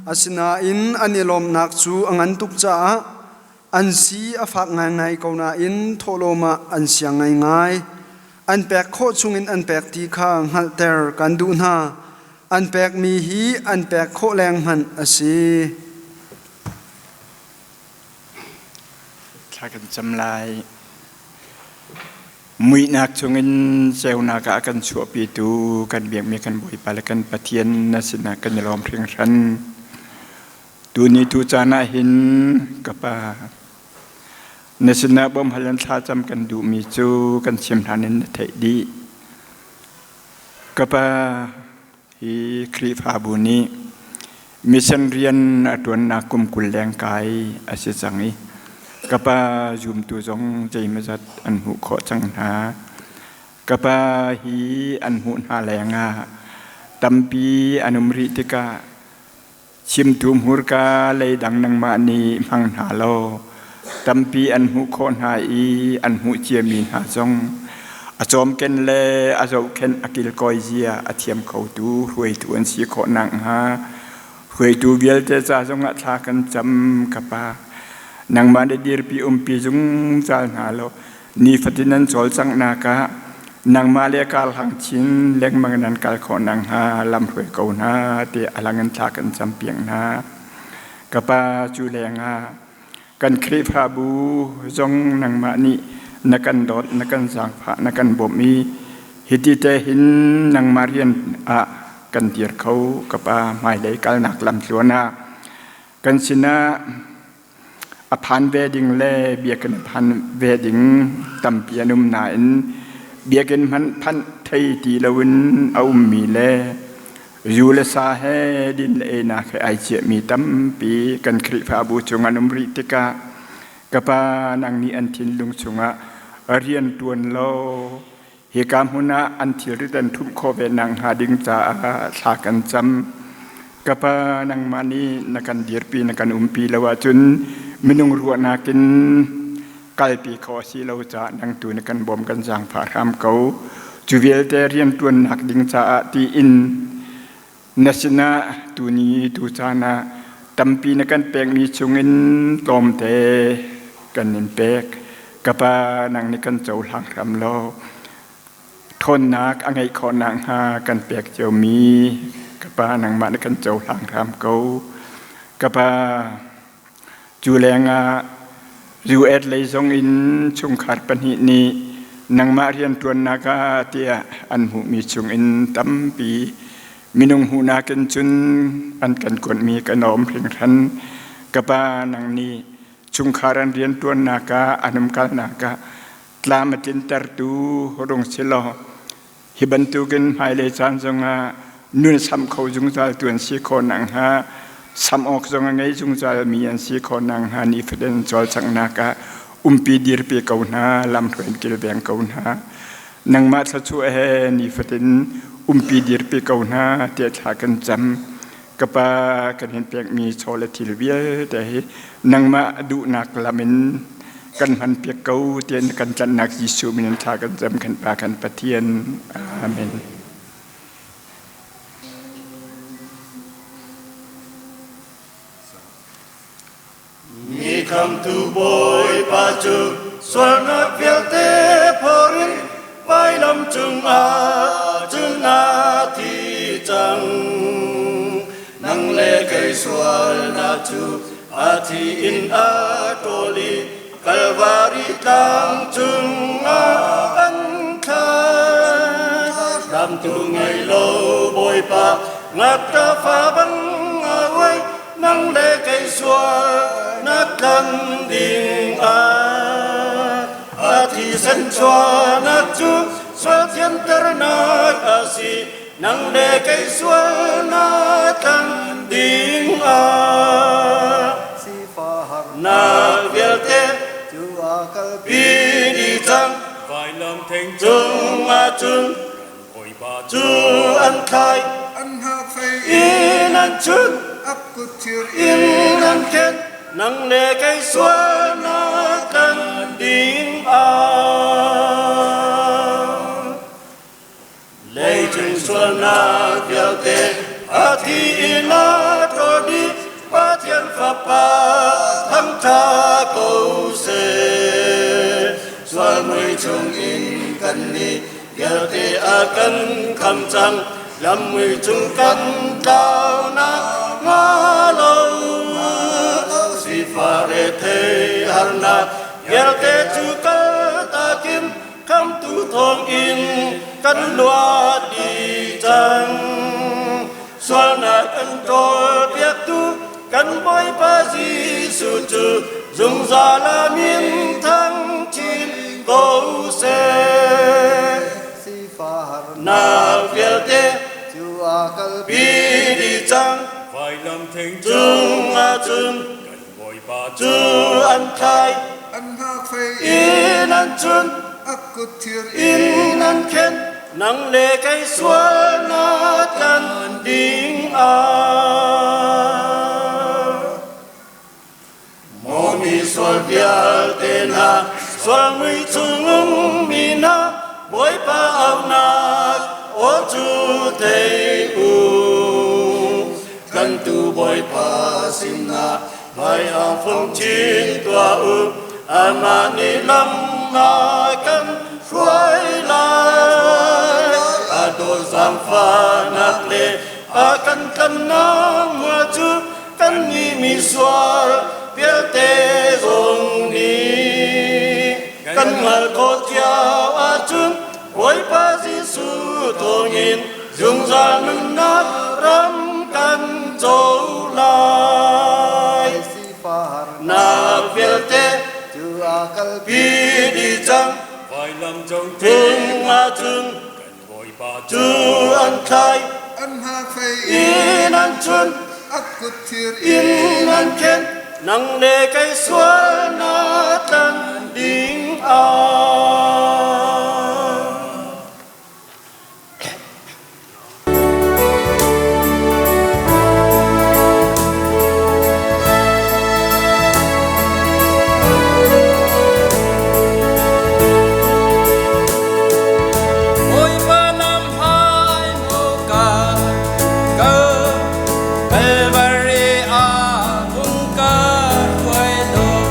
Asinain an i lawmhnak cu a ngan tuk caah an si a fak ngaingai ko nain thawhlawm ah an siang ngaingai. An pek khawh chungin an pek ti kha hngalhter kan duh hna. An pekmi hi an pek khawh leng hmanh a si. Thla kan cam lai. Muihnak chungin ceunak ah a kan chuahpitu kan biakmi kan Bawipa le kan Pathian na sinah kan i lawm hringhran. Tuni tu caan ah hin ka Pa, na sinah bawmhal in thlacam kan duhmi cu kan chim hlan in na theih dih. Ka Pa, hi Khrihfabu nih mission rian a ṭuannak kum 20 leng kai a si cang i ka pa zumtu zong zeimawzat an hmuh khawh cang hna. Ka pa hi an hmuh hna lengah tampi an um rih tikah chimtu hmurka leidang nangmah nih hmang hna law tampi an hmuh khawh hna i an hmuh ciami hna zong a cawmken le a zohkhenh a kilkawi zia a thiam khotu hruaitu an si khawh nakhnga hruaitu vialte ca zongah thla kan cam ka pa. Nangmah na dirpi umpi zungzal hna law nifatin nan cawlcanghnak ah nangmah le karhlang chin lengmang nan kal khawh nakhnga lamhruai ko hna ti a lang in thla kan campiak hna. Ka pa, cu lengah kan Khrihfabu zong nangmah nih na kan dawt, na kan zaangfah, na kan bawmh i hiti te hin nangmah rian ah kan dir kho. Ka pa, hmailei kalnak lamtluan ah kan sinah A phan ve ding le biakinn a phan ve ding tampi an um nain biakinn hmanh phanh thei ti loin a ummi le zu le sa he din le einak he ai ciahmi tampi kan Khrihfabu chung an um rih tikah ka pa, nang nih an thinlung chungah rian ṭuan law hika hmun ah an thilrit an ṭhumh khawh ve nakhnga ding caah thla kan cam. Ka Pa, nangmah nih na kan dirpi, na kan umpi lo ahcun minung ruahnak in kalpi khawh a si lo caah nang tu na kan bawm, kan zaangfah hram ko. Cu vialte rianṭuannak ding caah tiin na sinah tuni tu caan ah tampi na kan pekmi chungin tlawmte kan in pek. Ka Pa, nang nih kan cohlang hram law ṭhawnnak a ngeih khawh nakhnga kan pek ciomi ka Pa, nangmah nih kan cohlang hram ko. Ka Pa, cu lengah US lei zong in chungkhar pahnih nih nangmah rianṭuannak ah tiah an hmuhmi chungin tampi minung hmuhnak in cun an kan kuatmi kan um hringhran. Ka Pa, nang nih chungkhar an rianṭuannak ah an umkalnak ah tlam a tlintertu rung si law hi bantukin hmailei caan zongah nun sam kho zungzal tu an si khawh nakhnga, sam awk zong a ngei zungzal mi an si khawh nakhnga nifatin cawlcanghnak ah umpi dirpi ko hna, lamhruai kilveng ko hna. Nangmah thluachuah he nifatin umpi dirpi ko hna tiah thla kan cam. Ka Pa, kan in pekmi chaw le thil vialte hi nangmah duhnak lam in kan hmanpiak ko tiah kan tlanhnak Jesuh min in thla kan cam, kan Pa kan Pathian. Amen. Mi khamtu Bawipa cu sualnak vialte phor in vailam cungah cun a thi cang. Nang le kei sualnak cu a thi in a ṭawl i Kalvari tlang cungah an thlak. Hramtu ngei lo Bawipa ngakṭah fa bang a uai, nang le kei sual na tlan ding ah. A thisen chuahnak cu sual thianternak a si, nang le kei sual na tlan ding ah. Sifah vialte cu a kalpi pi ni cang, vailam theng cung ah cun Bawipa cu an thlai, an hnakfei in an chun, a kut thir in an khen, nang le kei sualnak kan ding ah. cung sualnak vialte a thi in a ṭawl dih. Pathian Fapa thangṭha ko seh. Sual mui chungin kannih vialte a kan kham cang. Lam mui cung kan tlaunak hnga lo. Sifah rethei harnak vialte cu kaltak in khamtu thawngin kan luat dih cang. Sualnak kan ṭawlpiaktu kan Bawipa Jesuh cu zungzal a min thang chin ko seh. Sifah vialte cu a kalpi dih cang. Vailam thing cung ahcun kan Bawipa cu an thlai an hnakfei in an chun a kut thir in an khen. Nang le kei sualnak kan ding ah. Maw mi sual vialte hna, sual mui chung mi hna, Bawipa auhnak aw cu thei u. Kan tu Bawipa sinah hmai ah fong chin tuah u, amah nih lam a kan hruai lai. A dawt zaangfahnak le a kan tlannak hmual cu kannih misual vialte zong nih kan hngalh khawh cio ahcun Bawipa Jesuh thawngin zungzal nunnak ram kan co lai. Nak vialte cu a kalpi pi dih cang. Vailam cung cung ahcun kan Bawipa cu an thlai an hnakfei in an chun a kut thir in an khen. Nang le kei sualnak tlan ding ah. Bawipa lam hai mu ka ko Kalvari ah hung ka hruai law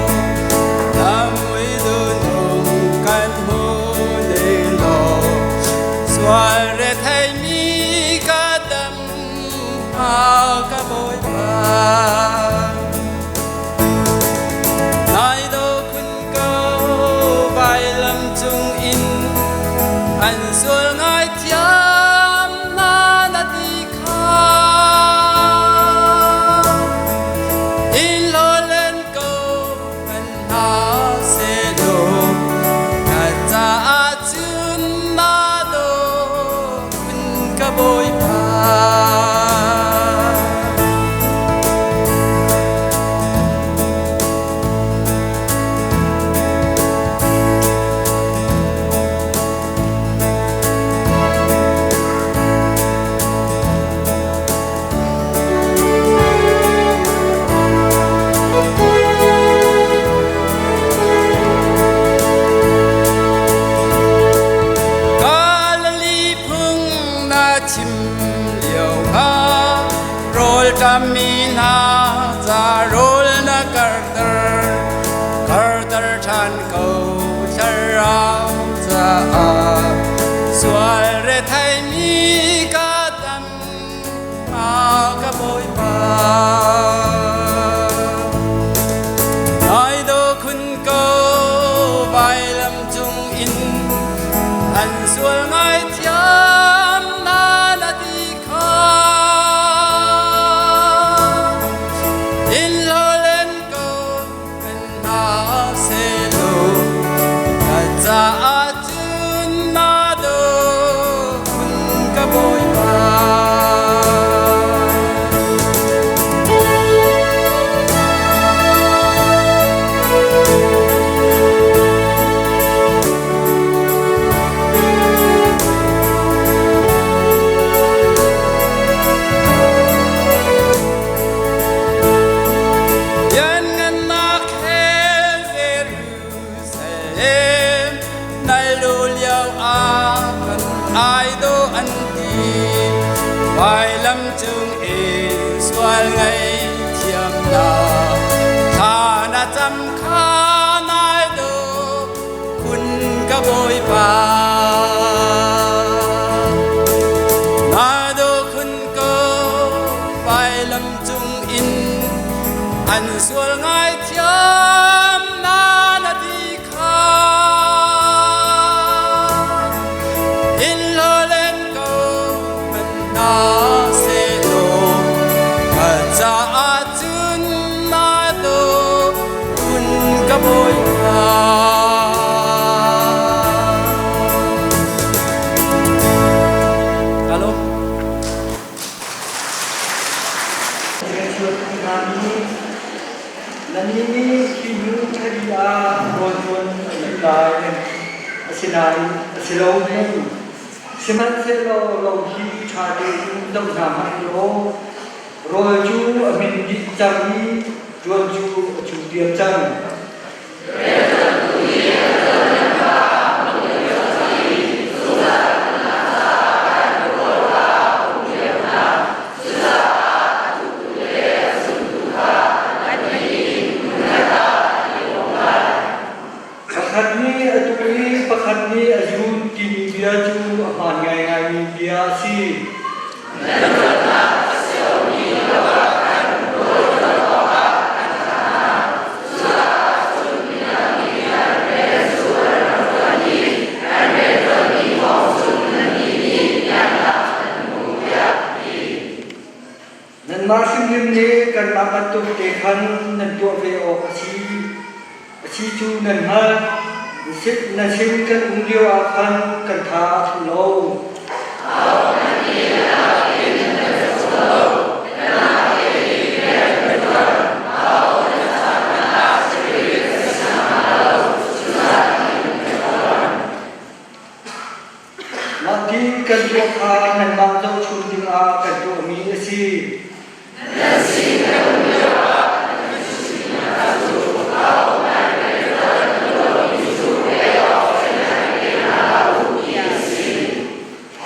lam mui du nung kan hmu ding law sual rethei mi ka dam hau ka Bawipa. Nai do kun ko vailam cung in an sual ngaithiam na na ti kha in lolen ko kan hna selaw ka caah cun na do kun ka Bawipa. Galilee phung na chim lio kha rawl ṭammi hna ca rawl na karter karter ṭhan ko thlarau caah sual retheimi ka tam ma ka Bawipa. Nai do khun ko vailam cung in an sual ngaithiam na na ti kha in lolen ko kan hna selaw ka caah cun na do an ti. Vailam cung in sual ngaihthiamnak thla na cam kha nai dawh khun ka Bawipa. Na dawh khun ko vailam cung in an sual ngaithiam na na ti kha. In len ko hmanh hna sehlaw ka caah cun na dawh khun ka Bawipa. Halo. Nannih nih hi hnu thali ah rawl ṭuan a um lai, asinain a si lo mei? Sihmanhsehlaw lo hi ṭha tein zoh hna hmanh law rawl cu a hmin dih cang i ṭuan cu a cu diam cang. Pakhat nih a tuh i pakhat nih a zun timi bia cu a hmaan ngaingaimi bia a si. Nanmah hrimhrim nih kanmah bantuk te khan nan tuah ve awk a si. A si cu nan hngalh. Na sin kan um lio ah khan kan tha a thu lo. Mahti kan tuah kha nanmah zohchun dingah kan tuahmi a si.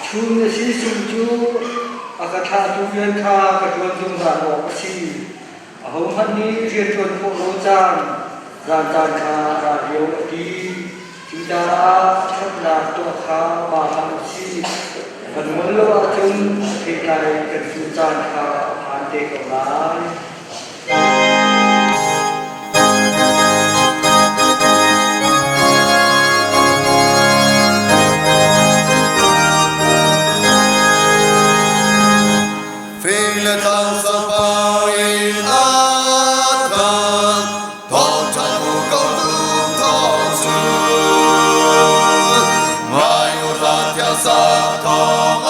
Chun a si sung cu a ka thlahtu rian kha ka ṭuan zungzal awk a si. Ahohmanh nih rianṭuan khawh lo caan, zan caan kha a ra lio a ti. Cucaah ṭhatnak tuah kha ma hlah u sih. Kan ngol lo ahcun theitlai kan cu caan kha a phan te ko lai. Fing le tlang sangpar in a tlang, thawngṭha hmu ko tung thawng cu. Ngai u hla thiang sang thawng a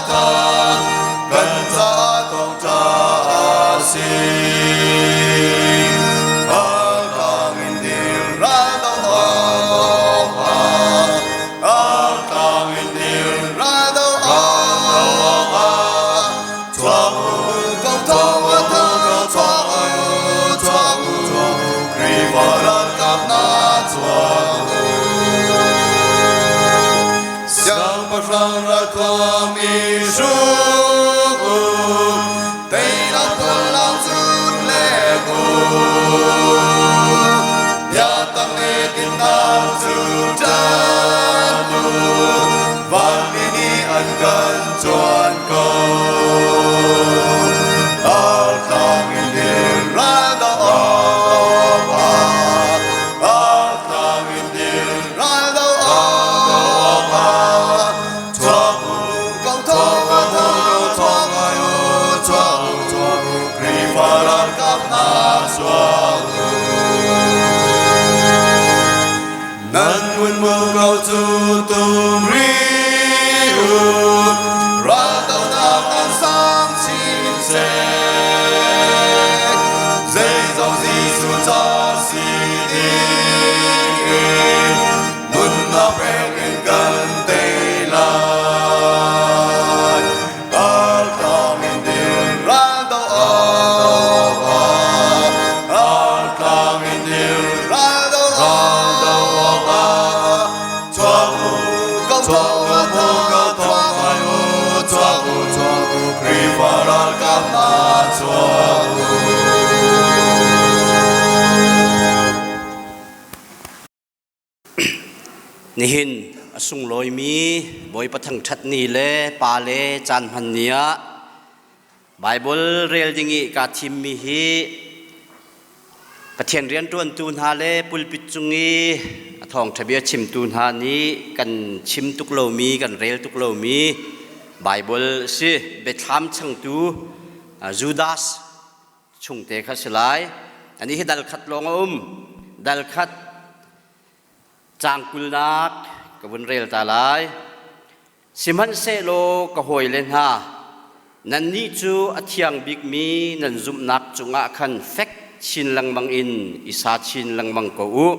thang, kan caah thawngṭha a si. A tlang in dir ral do awkah, a tlang in dir ral do awkah, chuak u ko thawng a thang, chuak u, chuak u, Khrihfa ralkap hna chuak u. Siangpahrang ralthuam i hruk u, teinak puanlang cun lek u. Biatak le dinnak cu ṭan u, vanmi nih an kan cuan ko. Artlang in dir ral doh awkah, artlang in dir ral doh awkah, chuak u ko thawng a thang, chuak u, chuak u, chuak u, Khrihfa ralkap hna chuak u. Nan ngun mu ko cu tum rih u, raldohnak an sang chin seh. Zeizong Jesuh ca si ding in nunnak pek in kan tei lai. Artlang in dir raldoh awkah, artlang in dir raldoh awkah, chuak u ko. Nihin a sunglawimi Bawipa thangṭhat ni le pa le caan hman ni ah Baibal rel ding i kaa thimmi hi Pathian rianṭuantu hna le pulpit cung i a thawngṭha bia chimtu hna nih kan chim tuk lomi, kan rel tuk lomi Baibal a si. Biathlam changtu Judas chungte kha si lai. Ani hi dal khat lawng a um. Dal khat caang kulnak ka vun rel ta lai. Sihmanhsehlaw ka hawile hna, nannih cu a thiang bikmi nan zumhnak cungah khan fek chin lengmang in i sa chin lengmang ko u.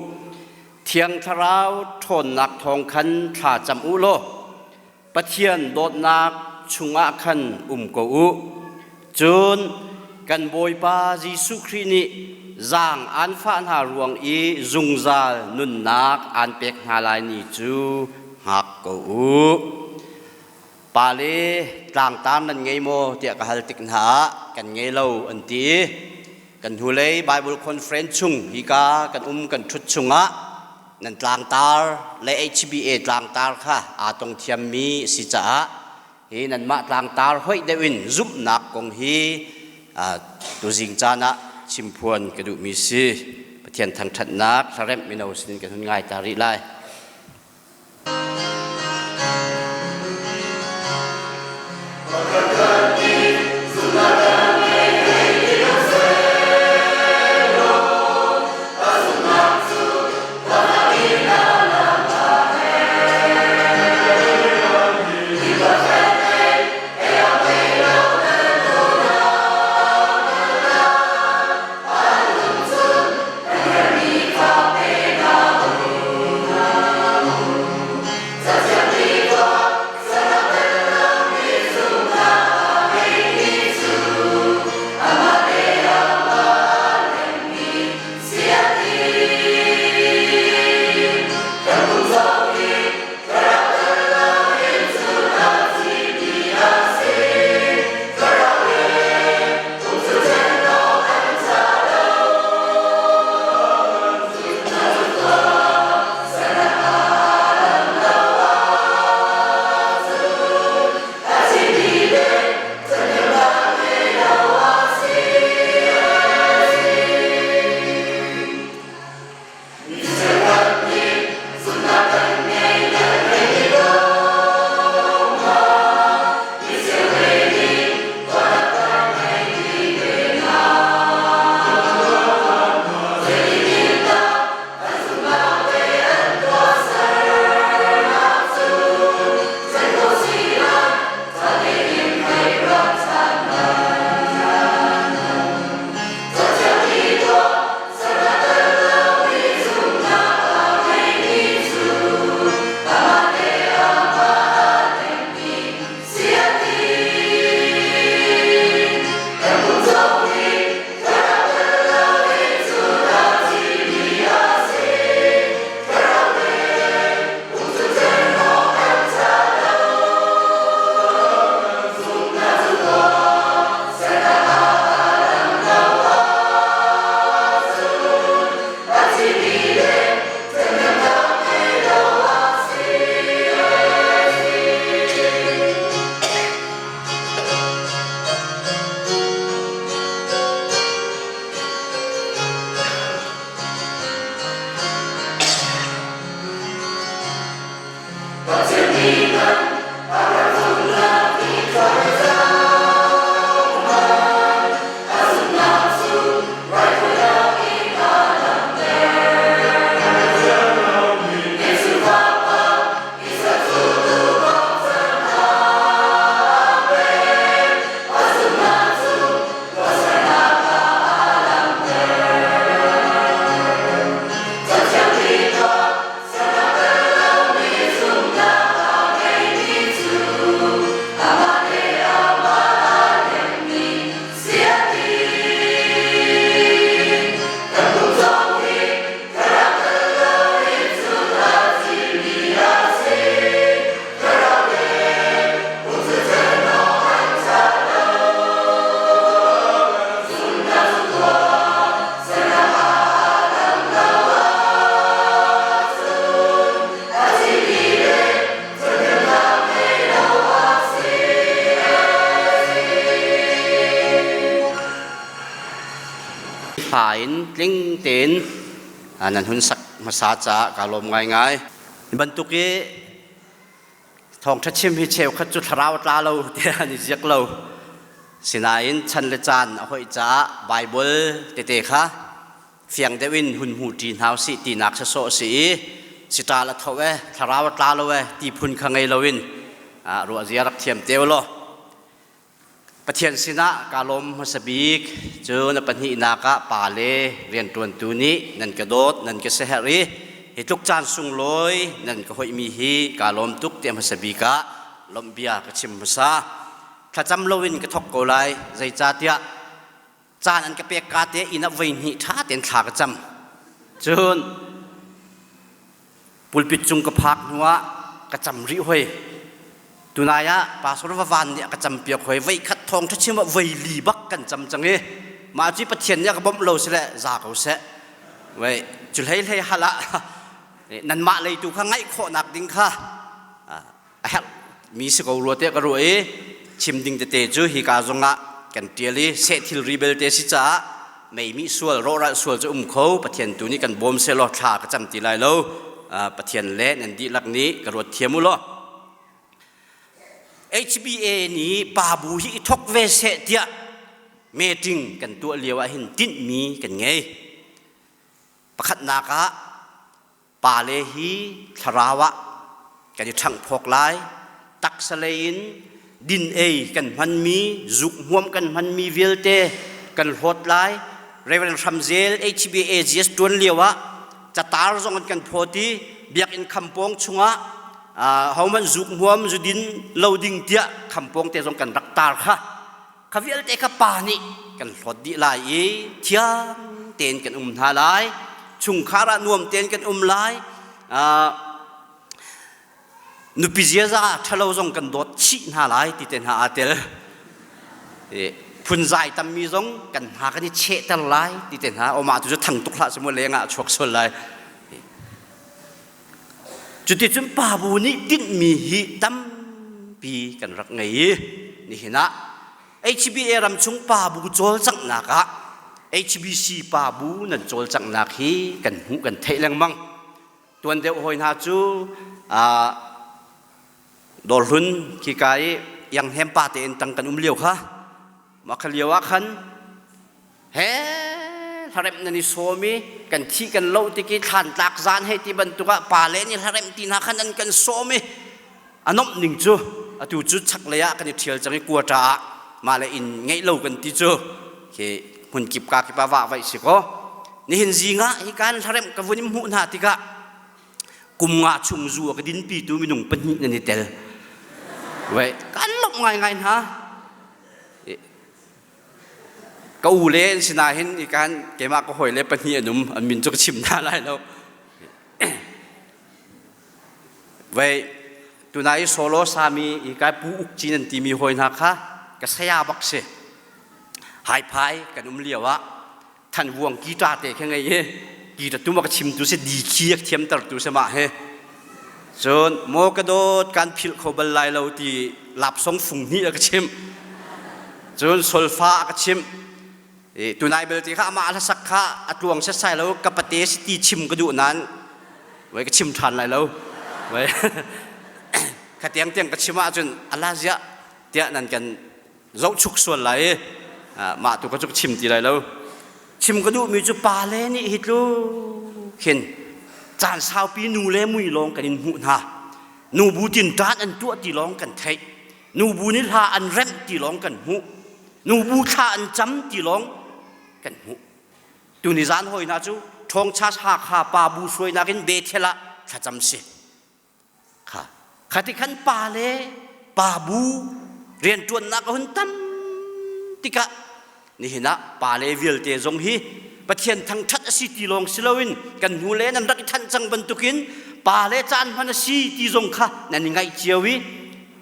Thiang Thlarau ṭhawnnak thawng khan thla cam u law Pathian dawtnak chungah khan um ko u. Cun kan Bawipa Jesuh Khrih nih zaang aan fah hna ruang i zungzal nunnak aan pek hna lai ni cu hngak ko u. Pale tlangtar nan ngei maw tiah ka hal tik hna ah kan ngei lo an ti. Kan hnulei Bible Conference chung hika kan um kan ṭhut chungah nan tlangtar le HBA tlangtar kha aa tong thiammi a si caah hi nanmah tlangtar hoih deuh in zumhnak kong hi tuzing caan ah chimphuan ka duhmi si. Pathian thangṭhatnak hlaremh mino sinin kan hun ngai ta rih lai. hla in tling tein nan hun sak hmasa caah kaa lawm ngaingai. Hi bantuk i thawngṭha chim hi cheukhat cu thlarau a tla lo tiah an i ziak lo. Sinain chan le caan a hoih caah Baibal tete kha fiang deuh in hun hmu ṭi hna usih tinak sawsawh a si i siṭal a tho e thlarau a tla lo e ti phun kha ngei loin ruahzia rak thiam te u law Pathian sinah kaa lawm hmasa bik cu na pahnihnak ah pa le rianṭuantu nih nan ka dawt nan ka siaherh i hi tluk caan sunglawi nan ka hoihmi hi kaa lawm tuk tiah hmasa bik ah lawmh bia ka chim hmasa. Thlacam loin ka thawk ko lai zeicahtiah caan an ka pek ka te inn ah voi hnih ṭha tein thla ka cam. Cun pulpit cung ka phak hnuah ka cam rih hoi. Tunai ah pastor Vavan nih a ka campiak hoi. Voi khat thawng ṭha chim ah voi li bak kan cam cang i mah cu Pathian nih a ka bawmh lo sile za ko seh. Wei cu hlei hlei hal ah nanmah lei tu kha ngaih khawhnak ding kha a herh mi si ko rua tiah ka ruah i chim ding tete cu hika zongah kan ṭial i seh thilri belte si caah meimi sual rawhral sual cu um kho Pathian tu nih kan bawm sehlaw thla ka cam ti lai lo. Pathian le nan dihlak nih ka ruat thiam u law. HBA nih pa bu hi i thok ve seh tiah meeting kan tuah lio ah hin tinhmi kan ngei. Pakhatnak ah pale hi thlarau ah kan i ṭhanghphawk lai. Taksa lei in din ei kan hmanmi, zuk hmuam kan hmanmi vialte kan hlawt lai. Reverend Hramzel HBAGS ṭuan lio ah catar zong an kan phawt i biakinn khampawng chungah hohmanh zuk hmuam zudin lo ding tiah khampawng te zong kan rak tar kha. Kha vialte kha pa nih kan hlawt dih lai i thiang tein kan um hna lai. Chungkhar ah nuam tein kan um lai. Nupi ziaza ṭhalo zong kan dawt chih hna lai ti te hna aa tel. Phunzai tammi zong kan hna kan i chehter lai ti te hna. Omah tu cu thang tuk hlah semu leng ah a chuak sual lai. Cuticun pa bu nih tinhmi hi tampi kan rak ngei i nihin ah HBA ram chung pa bu cawlcanghnak ah HBC pa bu nan cawlcanghnak hi kan hmuh kan theih lengmang. Tuan deuh hawi hna cu Dawrhlun khika i Ianghem pa tein tang kan um lio kha mah kha lio ah khan he hlaremh nan i sawm i kan thi kan lo tik i thlan tlak zan hei ti bantuk ah pa le nih hlaremh ti hna khan an kan sawm i a nomh ning cu atu cu chaklei ah kan i ṭhial cang i kuaṭa ah mah le inn ngeih lo kan ti cu khi hmun kip ka kip ah vah vaih si kaw nihin zing ah hi kan hlaremh ka vun in hmuh hna tikah kum nga chung zu a ka dinpitu minung pahnih nan i tel wei kan lawmh ngaingai hna. Ka u le an si nain ikan keimah ka hawi le pahnih an um an min cu ka chim hna lai lo. Vei tunai solo sami i kai pu uk cin an timi hawi hna kha ka saya bak si. Haiphai kan um lio ah than vuang guitar te kha ngei i guitar tu ma ka chim tu si di khi a thiamter tu si mah he. Cun maw ka dawt kan philh kho bal lai lo ti lapsong fung hnih a ka chimh. Cun solfa a ka chimh. Tunai belte kha amah hlasak kha a tluang setsai lo ka pate si ti chim ka duh nain wei ka chim ṭhan lai lo. Wei kha tiang tiang ka chim ahcun ala ziah tiah nan kan zohchuk sual lai i mah tu ka cu ka chim ti lai lo. Chim ka duhmi cu pale nih hi tluk hin caan saupi nu le mui lawng kan in hmuh hna. Nubu tinṭan an tuah ti lawng kan theih. Nubu nih hla an remh ti lawng kan hmuh. Nubu thla an cam ti lawng kan hmuh. Tuni zan hawi hna cu Ṭhawngchas Hakha pa bu hruainak in Bethel ah thlacam si. Kha khati khan pa le pa bu rianṭuannak a hun tam tikah nihin ah pa le vialte zong hi Pathian thangṭhat a si ti lawng si loin kan hnu le nan rak i thanh cang bantukin pa le caan hman a si ti zong kha nan i ngaih cio i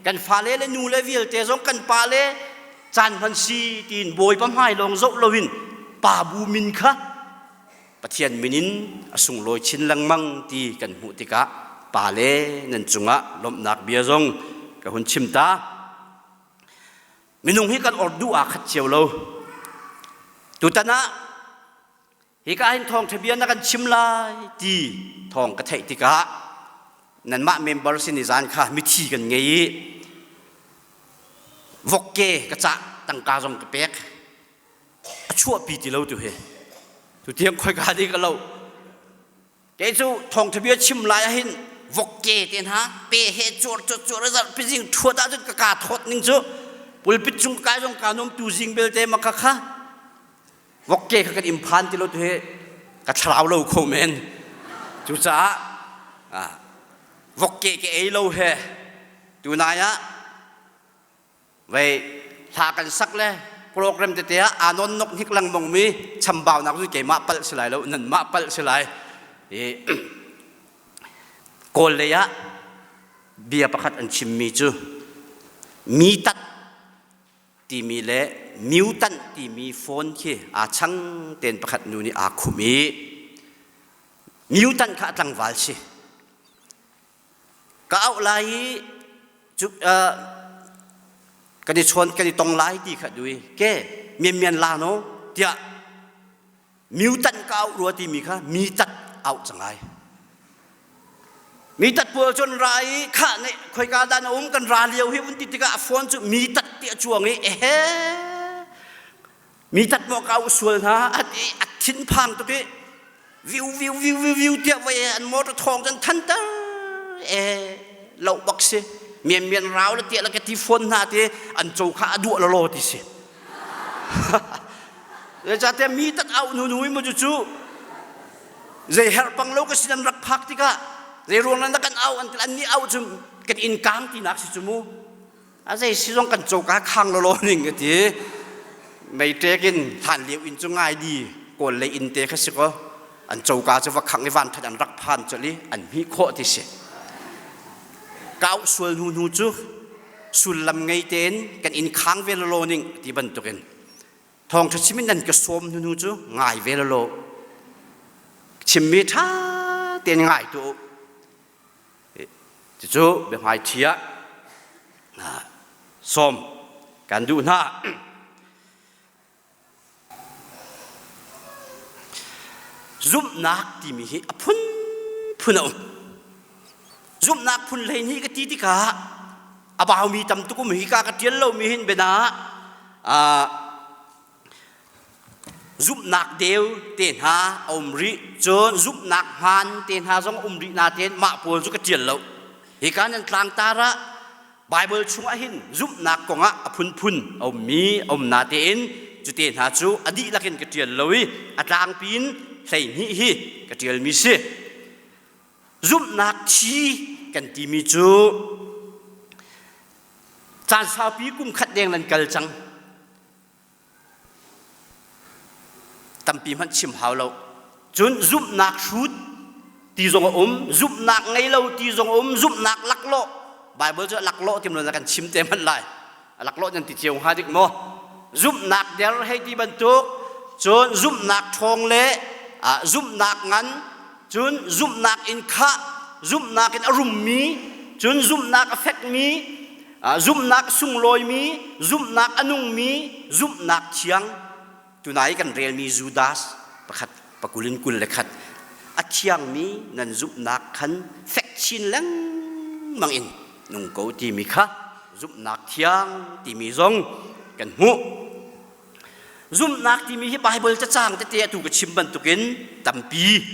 kan fale le nu le vialte zong kan pa le caan hman si tiin Bawipa hmai lawng zoh loin pa bu min kha Pathian min in a sunglawi chin lengmang ti kan hmuh tikah pale nan cungah lawmhnak bia zong ka hun chim ta. Minung hi kan or duh aa khat cio lo. Tutan ah Hika hin thawngṭha bia na kan chim lai ti thawng ka theih tikah nanmah member sin i zan kha mithi kan ngei i vokke ka cah tangka zong ka pek a chuahpi ti lo tu hi tu tiang khoika ding ka lo Kei cu thawngtha bia chim lai ahhin vokke te hna pe he cuar cuar cuar zarh pizing thuat ahcun ka ka thawt ning cu pulpit cung kai zong ka nuam tu zing belte ma kha kha vokke kha kan im phan ti lo tu hi ka thlarau lo kho men cucaah vokke ke ei lo he tunai ah Vei hla kan sak le program tete ah aa non nok hnik lengmang mi chambaunak cu keimah palh si lai lo nanmah palh si lai. I Kawl lei ah bia pakhat an chimmi cu mi tat timi le mutant timi phone khi aa chang ten pakhat nu nih aa khum i mutant kha a tlangval si Ka auh lai i cu kan i chawn kan i tong lai ti kha dui ke mian mian la no tiah mutant ka auh rua timi kha mi tat auh cang ai mi tat pawl cun ra i kha ne khoika dah na um kan ra lio hi un ti tikah a phone cu mi tat ti a cuang i ehe mi tat maw ka auh sual hna a ti a thinphang tuk i viu viu viu viu viu tiah voi an motor thawng cun thanter e lo bak si mian mian rau le tiah le ka ti phone hna ti an co kha a duah lolo ti si Zeicahtiah mi tak au nu nu mu cu zei herh pang lo ka sin an rak phak tikah zei ruang nan kan au an an nih au cu kan inn kang tinak si cu mu A zei si zong kan coka khang lawlaw ning ka ti. Meiṭek in hlan lio inn cu ngai di kawl lei inn te kha si kaw an coka cu va khang i van that an rak phan colh i an hmih khawh ti si. Kau sual hnu hnu cu sullam ngei tein kan inn khang ve lawlaw ning ti bantukin thawngṭha chim in nan ka sawm hnu hnu cu ngai ve lawlaw chimmi ṭha tein ngai tu Cucu biahmaiṭhi ah sawm kan duh hna. Zumhnak timi hi a phunphun a um. Zumhnak phun 12 ka ti tikah a baumi tam tuk um hi ka ka ṭial lomi hin biana ah Zumhnak deu te hna a um rih. Cun zumhnak hmaan te hna zong a um rih natein mah pawl cu ka ṭial lo. Hika nan tlangtar ah Baibal chungah hin zumhnak kongah a phunphun a ummi a um natein cu te hna cu a dihlak in ka ṭial lo i a tlangpi in 12 hi ka ṭialmi si. Zumhnak thi kan timi cu caan saupi kum khat deng nan kal cang. Tampi hmanh chim hau lo. Cun zumhnak hrut ti zong a um, zumhnak ngei lo ti zong a um, zumhnak laklawh. Bible cu laklawh ti na kan chim te hmanh lai. A laklawh nan ti cio hnga dik maw? Zumhnak der hei ti bantuk, cun zumhnak ṭhawng le zumhnak ngan, cun zumhnak in khah, zumhnak in a rummi, cun zumhnak a fekmi, zumhnak sunglawimi, zumhnak a nungmi, zumhnak thiang tunai kan relmi Judas pakhat pakul in 21 a thiangmi nan zumhnak khan fek chin lengmang in nung ko timi kha zumhnak thiang timi zong kan hmuh. Zumhnak timi hi Baibal cacang tete atu ka chim bantukin tampi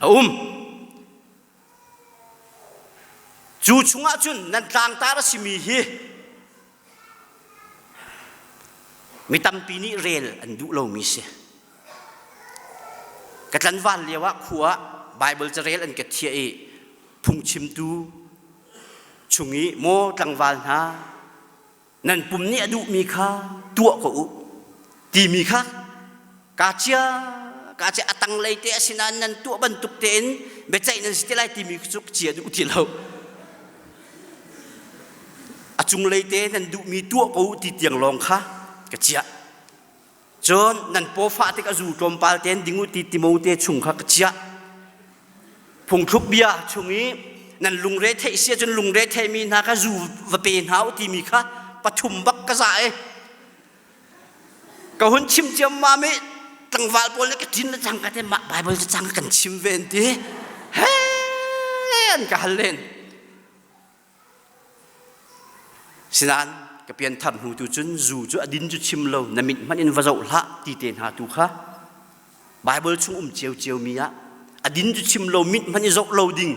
a um. Cu chungah cun nan tlangtar a simi hi mi tampi nih rel an duh lomi si. Ka tlanval lio ah khua ah Baibal carel an ka thiah i phungchimtu chung i maw tlangval hna nan pum nih a duhmi kha tuah ko u timi kha kaa cia kaa cia a tanglei te a sinain nan tuah bantuk tein biaceih nan si te lai timi cu cia duh ti lo a cunglei te nan duhmi tuah ko u ti tiang lawng kha ka ciah Cun nan paw fah tik a zu tlawmpal tein ding u ti Timote chung kha ka chiah. Phungthluk bia chung i nan lungre theih si ahcun lungre theimi hna kha zu va pe hna u timi kha pathum bak ka za i ka hun chim ciammam i tlangval. Tlangval pawl nih ka ṭin le cangka te mah Bible cacang kan chim ve an ti. He an ka hal len. Sinain ka pianthar hnu tu cun zu cu a din cu chim lo na mit hmanh in va zoh hlah ti te hna tu kha Bible chung um ciocio mi ah a din cu chim lo mit hmanh i zoh lo ding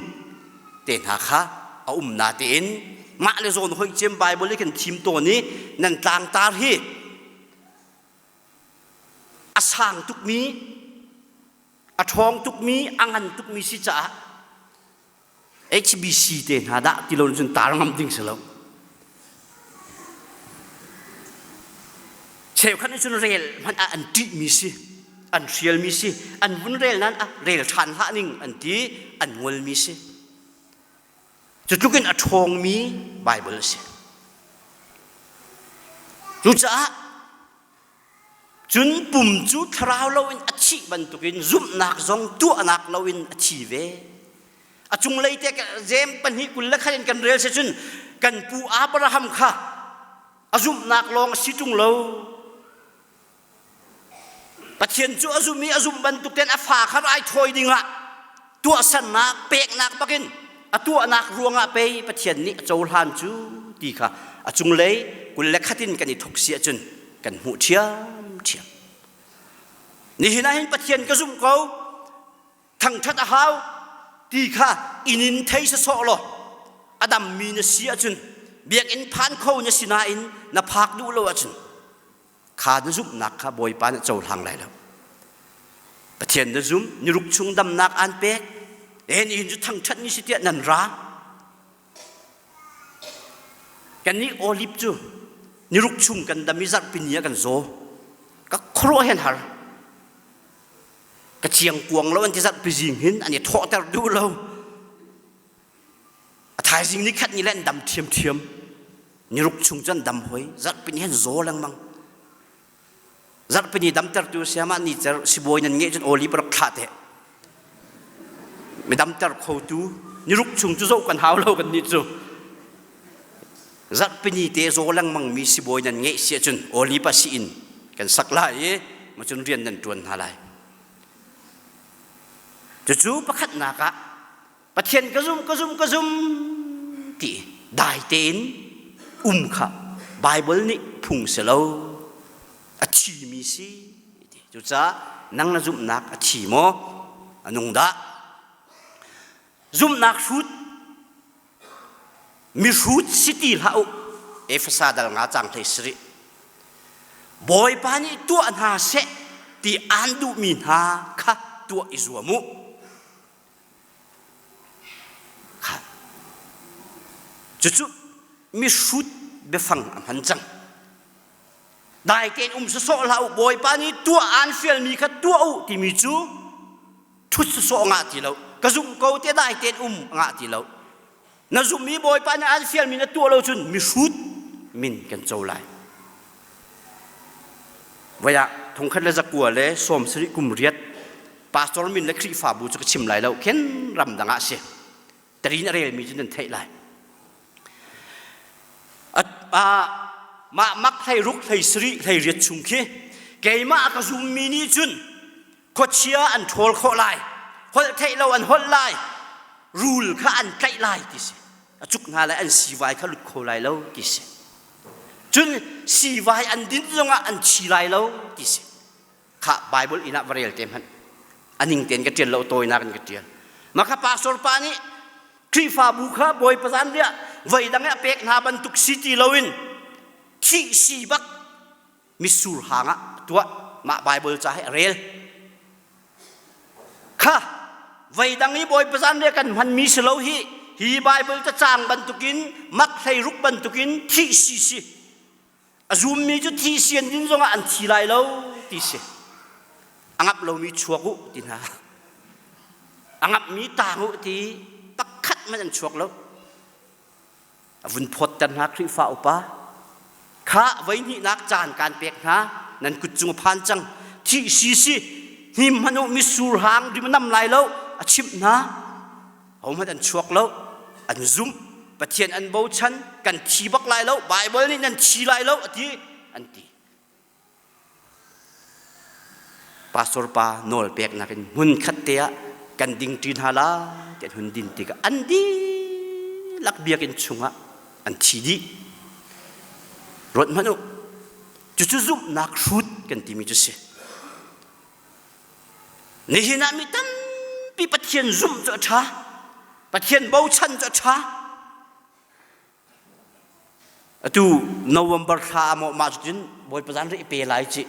te hna kha a um na tein mah le zawn hoih cem Bible i kan thim tawn i nan tlangtar hi a sang tukmi a ṭhawng tukmi a ngan tukmi si caah HBC te hna dah ti lo cun tar ngam ding si lo. Cheukhat nih cun rel hmanh ah an ṭihmi si, an hrialmi si, an vun rel nain ah rel ṭhan hlah ning an ti, an ngolmi si. Cu tluk in a ṭhawngmi Bible a si. Cucaah Cun pum cu thlarau loin a thih bantukin zumhnak zong tuahnak loin a thi ve. A cunglei te Jeim pahnih 20 le khat in kan rel si cun kan pu Abraham kha a zumhnak lawng a si ṭung lo. Pathian cu a zum i a zumh bantuk tein a fa kha raithawi dingah tuahsernak peknak bakin a tuahnak ruangah pei Pathian nih a cohlan cu ti kha a cunglei 21 in kan i thok si ahcun kan hmuh ṭhiamṭhiam. Nihin ah hin Pathian ka zumh ko thangṭhat a hau ti kha inn in thei sawsawh law a dammi na si ahcun biakinn phan kho na si nain na phak duh lo ahcun kha na zumhnak kha Bawipa nih cohlang lai lo. Pathian na zum, niruk chung damnak aan pek, eh nihin cu thangṭhat ni si tiah nan ra. Kannih olive cu niruk chung kan dam i zarhpi ni ah kan zaw. Ka khuaruah hen har. Ka chiang kuang lo an ti zarhpi zing hin an i thawhter duh lo. A thaizing ni khat ni le an dam ṭhiamṭhiam. Niruk chung cu an dam hoi. Zarhpi ni hin zaw lengmang. Zarhpi ni damtertu siamah ni cer sibawi nan ngeih cun oli rak thlah te. Mi damter khotu niruk chung cu zoh kan hau lo kan nih cu. Zarhpi ni te zaw lengmang mi sibawi nan ngeih si ahcun oli pa si in kan sak lai i macun rian nan ṭuan hna lai. Cucu pakhatnak ah Pathian ka zum ka zum ka zum ti dai tein um kha Bible nih phung si lo a thimi si ti cucaah nang na zumhnak a thi maw a nung dah zumhnak hrut mihrut si ti hlah u Efesa dal nga cang hlei sarih Bawipa nih tuah hna seh ti aan duhmi hna kha tuah i zuam u Cucu mihrut biafang a hman cang. Dai tein um sawsawh hlah u, Bawipa nih tuah aan fialmi kha tuah u timi cu ṭhut sawsawh ngah ti lo. Ka zumh ko tiah dai tein um ngah ti lo. Na zumhmi Bawipa nih aan fialmi na tuah lo cun mihrut min kan co lai. Voi ah thongkhat le zakua le 70 kum riat pastor min le Khrihfabu cu ka chim lai lo khin ramdang ah si tarin a relmi cu nan theih lai mah mak hlei ruk hlei sarih hlei riat chung khi keimah ka zummi nih cun khuachia an ṭhawl khawh lai holh theih lo an holh lai rul kha an tlaih lai ti si a cuk hna lai an siivai kha lut kho lai lo ti si cun siivai an din zongah an thi lai lo ti si Khah Bible inn ah va rel te hmanh. A ning tein ka ṭial lo tawinak in ka ṭial. Mah kha pastor pa nih Khrihfabu kha Bawipa zanriah voi dang i a pek hna bantuk si ti loin thih si bak mitsur hang ah a tuah. Mah Bible ca hi a rel. Kha voi dang i Bawipa zanriah kan hmanmi si lo hi hi Bible cacang bantukin mak hleiruk bantukin thih si si A zummi cu thi sian din zongah an thi lai lo ti si. A ngap lomi chuak u ti hna. A ngapmi tang u ti pakhat hmanh an chuak lo. A vun phawtter hna Khrihfa upa. Kha voihnihnak caan kaan pek hna nan kut cung a phan cang. Thih si si hnim hmanh u mitsur hang rim a nam lai lo a chimh hna. Hohmanh an chuak lo, an zumh, Pathian an bochan, kan thi bak lai lo, Baibal nih nan thi lai lo a ti, an ti. Pastor pa nawl peknak in hmun khat te ah kan ding ṭi hna la ti an hun din tikah an dihlak biakinn chungah an thi dih. Ruat hmanh u. Cucu zumhnak hrut kan timi cu si. Nihin ah mi tampi Pathian zumh cu a ṭha. Pathian bochan cu a ṭha. Atu November thla ah maw mah cutin Bawipa zan ri pe lai ci.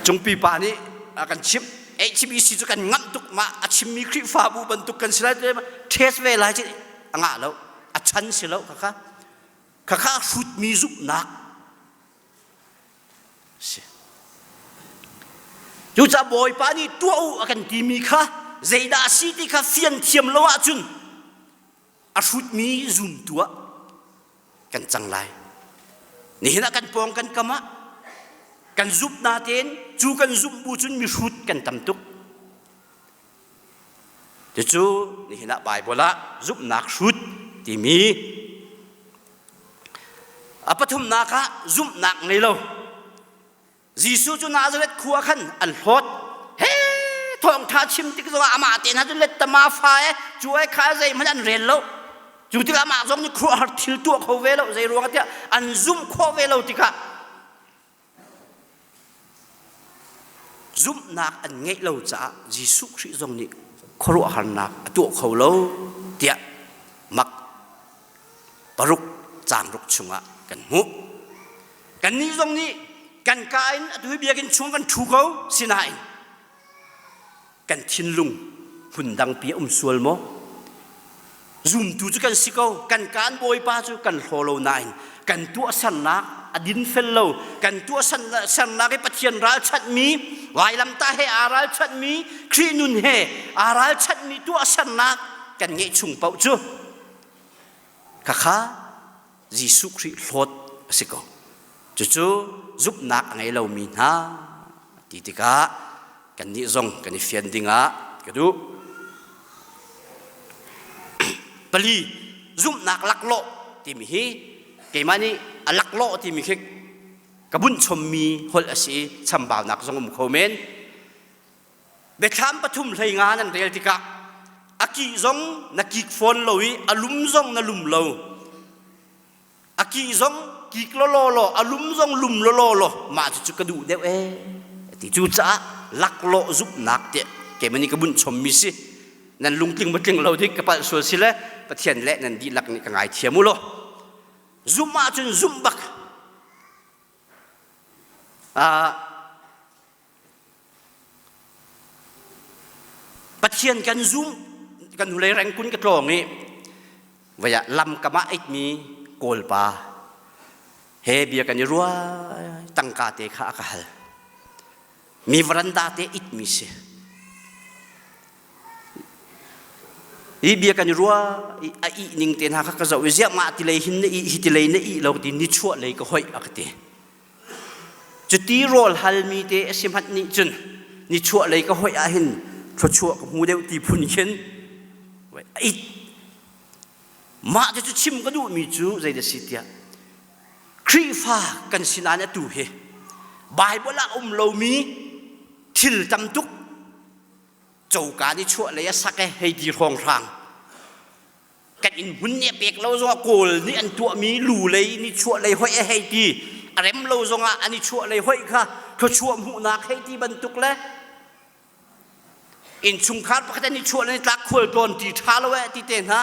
Cungpi pa nih a kan chimh HBC cu kan ngamh tuk mah a chimmi Khrihfabu bantuk kan si lai test ve lai ci a ngah lo a chan si lo khakha khakha hrutmi zumhnak si. Cucaah Bawipa nih tuah u a kan timi kha zeidah a si ti kha fian thiam lo ahcun a hrutmi zumtu ah kan cang lai. Nihin ah kan pawng kan kam ah kan zumh natein cu kan zumh bu cun mihrut kan tam tuk. Cucu nihin ah Baibal ah zumhnak hrut timi a pathumnak ah zumhnak ngei lo. Jesuh cu Nazareth khua khan an hlawt. He thawngṭha chim tik zongah amah te hna cu lettama fa e cu ai kha zeihmanh an rel lo. Cu tikah amah zong nih khuaruahhar thil tuah kho ve lo zei ruangah tiah an zumh khawh ve lo tikah Zumhnak an ngeih lo caah Jesuh Khrih zong nih khuaruahharnak a tuah kho lo tiah mak paruk caang ruk chungah kan hmuh. Kannih zong nih kan ka in atu hi biakinn chung kan ṭhu ko sinain kan thinlung hmun dangpi a um sual maw? Zumtu cu kan si ko, kan kaan Bawipa cu kan hlaw lo nain kan tuahsernak a dinfel lo, kan tuahsernak i Pathian ralchanhmi, vailamtah he aa ralchanhmi, Khrih nun he aa ralchanhmi tuahsernak kan ngeih chung paoh cu khakha Jesuh Khrih hlawt a si ko. Cucu zumhnak a ngei lomi hna ti tikah kannih zong kan i fian dingah ka duh. Pali zumhnak laklawh timi hi keimah nih a laklawh timi khi ka bunh chommi holh a si i chambaunak zong um kho men. Biathlam pathum hlei nga nan rel tikah a kih zong na kik fawn lo i a lum zong na lum lo. A kih zong kik lawlaw law a lum zong lum lawlaw law mah cucu ka duh deuh ee ti cucaah laklawh zumhnak tiah keimah nih ka bunh chommi si nan lungtling ma tling lo dik ka palh sual si le Pathian le nan dihlak nih ka ngaithiam u law zumh ahcun zumh bak Pathian kan zum kan hnulei rengkun ka tlawng i voi ah lamkam ah itmi kawlpa he bia kan i rua tangka te kha a ka hal mi varanda te itmi si hi bia kan i rua a ih ning te hna kha ka zoh i ziah mah ti lei hin na ih hi ti lei na ih lo ti nichuah lei ka hoih a ka ti Cuti rawl halmi te a si hmanh nih cun nichuah lei ka hoih ahhin thluachuah ka hmu deuh ti phun khin a it. Mah cu chim ka duhmi cu zei da si tiah Khrihfa kan si nain atu hi Bible ah um lomi thil tam tuk coka nichuah lei a sak e hei ti hrawnghrang kan inn hmun nih a pek lo zongah kawl nih an tuahmi lu lei ni chuah lei hoih a hei ti a rem lo zongah an i chuah lei hoih kha thluachuah hmuhnak hei ti bantuk le innchungkhar pakhat an i chuah le tlak khual tlawn ti ṭha lo eh ti te hna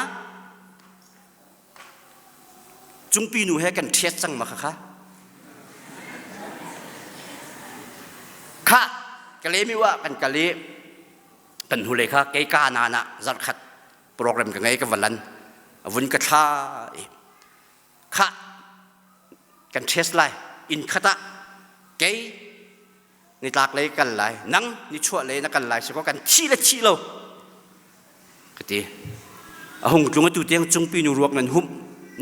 cungpi nu he kan ṭhiat cang ma kha kha kha kalemi wa kan kal i kan hnulei kha kei ka nan ah zarkhat program ka ngei ka va lan a vun ka thla i khah kan test lai inn khat ah kei nitlak lei kal lai nang nichuah lei na kal lai si ko kan thi le thi lo ka ti a hung tlung atu tiang cungpi nu ruak nan humh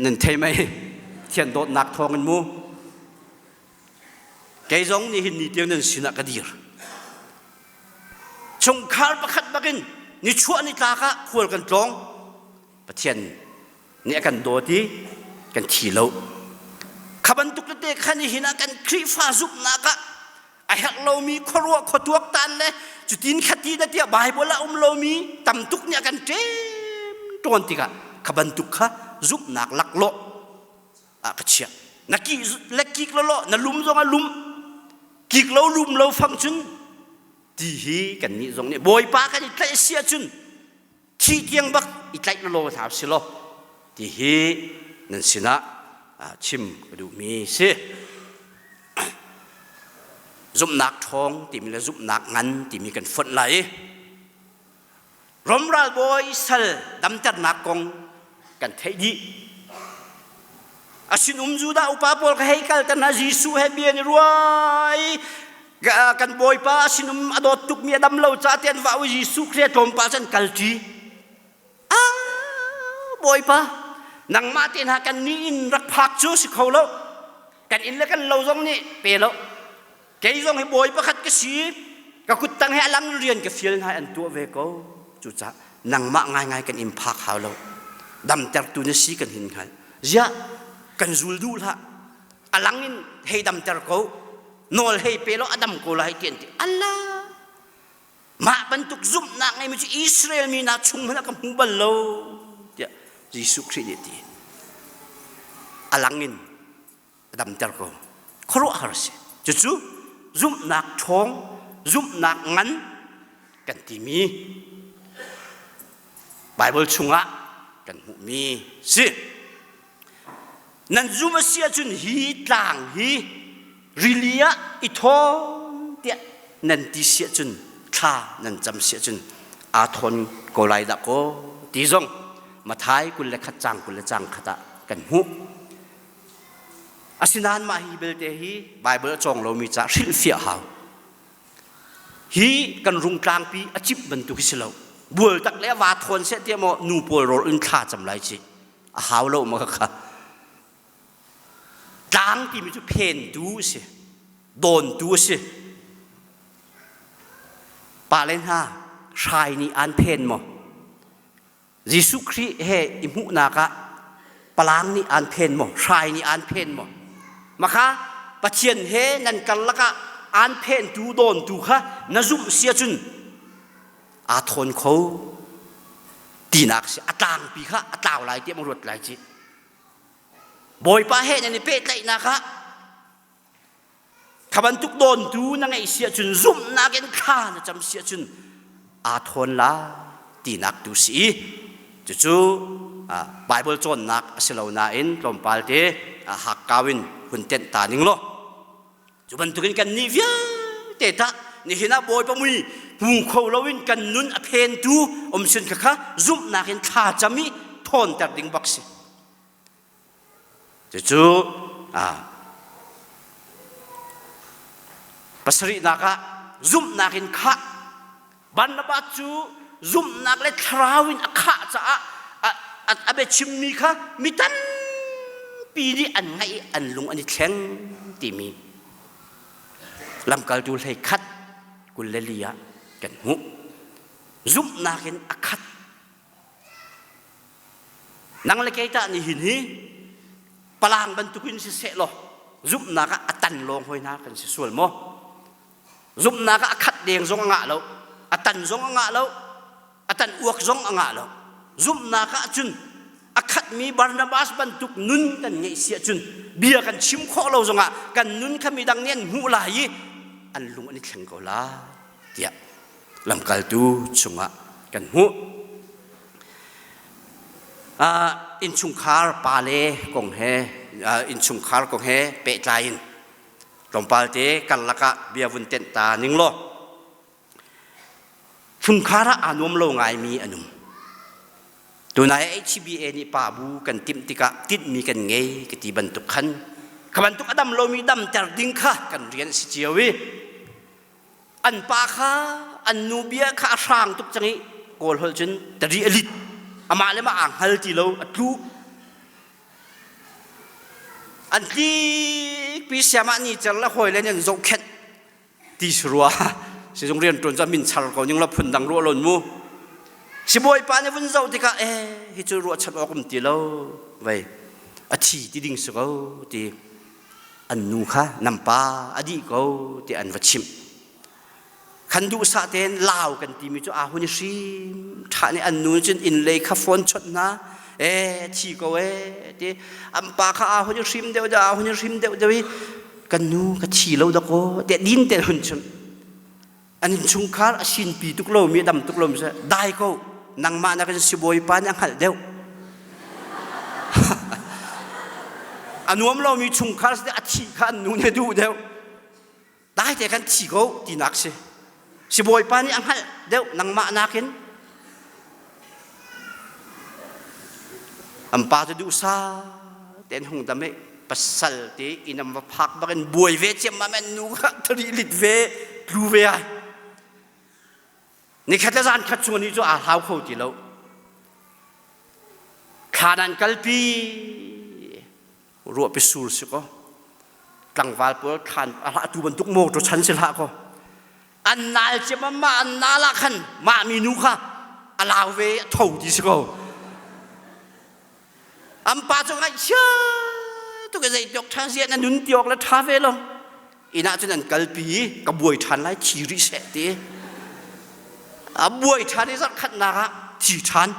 nan thei mei thian dawtnak thawng in mu Kei zong nihin ni tiang nan sinah ka dir. Chungkhar pakhat bakin nichuah nitlak ah khual kan tlawng. Pathian nih a kan dawt i kan thi lo. Kha bantuk tete kha nihin ah kan Khrihfa zumhnak ah a herh lomi khuaruah khuatuak tan le cutin khati na tiah Bible ah um lomi tam tuk nih a kan ṭem ṭawn tikah kha bantuk kha zumhnak laklawh ah ka chiah. Na ki le kik lo na lum zong a lum kik lo lum lo fang cun ti hi kan nih zong nih Bawipa kan i tlaih si ahcun thi tiang bak i tlaih lawlaw hna si law ti hi nan sinah chim ka duhmi si. Zumhnak ṭhawng timi le zumhnak ngan timi kan fonh lai i Rom ralbawi sal damternak kong kan theih dih. A sinum Judah upa pawl ka hei kalter hna Jesuh he bia an i ruai kan bawipa a sinum a dawt tukmi a dam lo ca te an va u Jesuh Khrih tlawmpal cun kalṭi. Ah bawipa nangmah te hna kan nih in rak phak cu si kho lo kan inn le kan lo zong nih pe lo Kei zong hi bawi pakhat ka si. Ka kuttang he a lang rian ka fial hna an tuah ve ko. Cucaah nangmah ngaingai kan in phak hau lo. Damtertu na si kan hin hngal. Ziah kan zul duh hlah. A lang in hei damter ko. Nawl hei pe law a dam ko lai ti an ti. Allah! Mah bantuk zumhnak ngeimi cu Israel mi hna chung hmanh ah ka hmu bal lo tiah Jesuh Khrih nih a ti. A lang in a damter ko. Khuaruahhar a si. Cucu zumhnak ṭhawng, zumhnak ngan kan timi Baibal chungah kan hmuhmi si. Nan zum a si ahcun hi tlang hi rili ah i thawn tiah nan ti si ahcun thla nan cam si ahcun aa thawn ko lai dah kaw ti zong Mathai 21 caang 20 caang khat ah kan hmuh. Asinain mah hi belte hi Baibal a cawng lomi caah hrilhfiah hau. Hi kan rungtlangpi a cip bantuk hi si lo. Bual tak le va thawn seh tiah maw nu pawl rawl in thla cam lai ci. A hau lo ma kha. Tlang timi cu phentu a si. Dawntu a si. Pale hna hrai nih an phen maw? Jesuh Khrih he i hmuhnak ah palang nih aan phen maw hrai nih aan phen maw makha Pathian he nan karlak ah aan phentu dawntu kha na zumh si ahcun aa thawn kho tinak si a tlangpi kha a tlau lai tiah ruat lai ci Bawipa he nan i pehtlaihnak ah Kha bantuk dawntu na ngeih si ahcun zumhnak in thla na cam si ahcun aa thawn la tinak tu si i cucu Bible cawnnak a si lo nain tlawmpal te hakkau in hun tenh ta ning law cu bantukin kan nih vialte tah nihin ah Bawipa mui hmu kho loin kan nun a phentu um sin kha kha zumhnak in thla cam i thawnter ding bak si. Cucu pasarihnak ah zumhnak in khah Barnabas cu zumhnak le thlarau in a khah caah a biachimmi kha mi tampi nih an ngaih i an lung an i thleng timi lamkaltu hlei khat 24 ah kan hmuh. Zumhnak in a khat Nang le kei tah nihin hi palang bantukin siseh law zumhnak ah a tan lawng hoi hna kan si sual maw? Zumhnak ah a khat deng zong a ngah lo, a tan zong a ngah lo, a tan uak zong a ngah lo. Zumhnak ah cun a khatmi Barnabas bantuk nun kan ngeih si ahcun bia kan chim khawh lo zongah kan nun kha midang nih an hmuh lai i an lung an i thleng ko lai tiah lamkaltu chungah kan hmuh. Innchungkhar pale kong he innchungkhar kong he pehtlai in tlawmpal te karlak ah bia vun tenh ta ning law chungkhar ah aa nuam lo ngaimi an um. Tunai HBA nih pa bu kan timh tikah tinhmi kan ngei ka ti bantuk khan kha bantuk a dam lomi damter ding kha kan rian a si cio i An pa kha an nu bia kha a hrang tuk cang i Kawl holh cun tari a lit. Amah le mah aa hngal ti lo, a tlu. An tlikpi siamah ni cer le hawi le nih an zohkhenh ti si rua. Sizung rian ṭuan cu a min char ko ning la phun dang ruah lon mu. Sibawipa nih vun zoh tikah eh hi cu ruahchan awk um ti lo vei a thi ti ding si ko ti. An nu kha nan pa a dih ko tiah an va chimh. Khan duhsah tein lau kan timi cu aa hun i hrim ṭha nih an nu cun inn lei kha phone chawnh hna e thi ko e ti an pa kha aa hun i hrim deuh deuh aa hun i hrim deuh deuh i kan nu ka thi lo dakaw tiah din tein hun chimh. An innchungkhar a sinpi tuk lomi a dam tuk lomi cu dai ko nangmah nakin sibawipa nih a hngalh deuh. A nuam lomi chungkhar si a thih kha an nu nih a duh deuh. Dai te kan thi ko tinak si. Sibawipa nih a hngalh deuh nangmah nakin. An pa cu duhsah tein hung dam i pasal te inn an va phak bakin buai ve ciammam an nu kha thari lit ve tlu ve ai. Nikhat le zan khat chung ni cu aa hlau kho ti lo. Thlan an kalpi ruahpi sur si ko. Tlangval pawl thlan a hlah tu bantuk motor chan si hlah ko. An nal ciammam mah an nal ah khan mah minu kha a lau ve a tho ti si ko. An pa cu ngaihchia tuk i zeitiawk ṭha zia na nun tiawk le ṭha ve lo. Inn ah cun an kalpi i ka buai ṭhan lai thi rih seh ti. A buai ṭhan i zarhkhatnak ah thi ṭhan.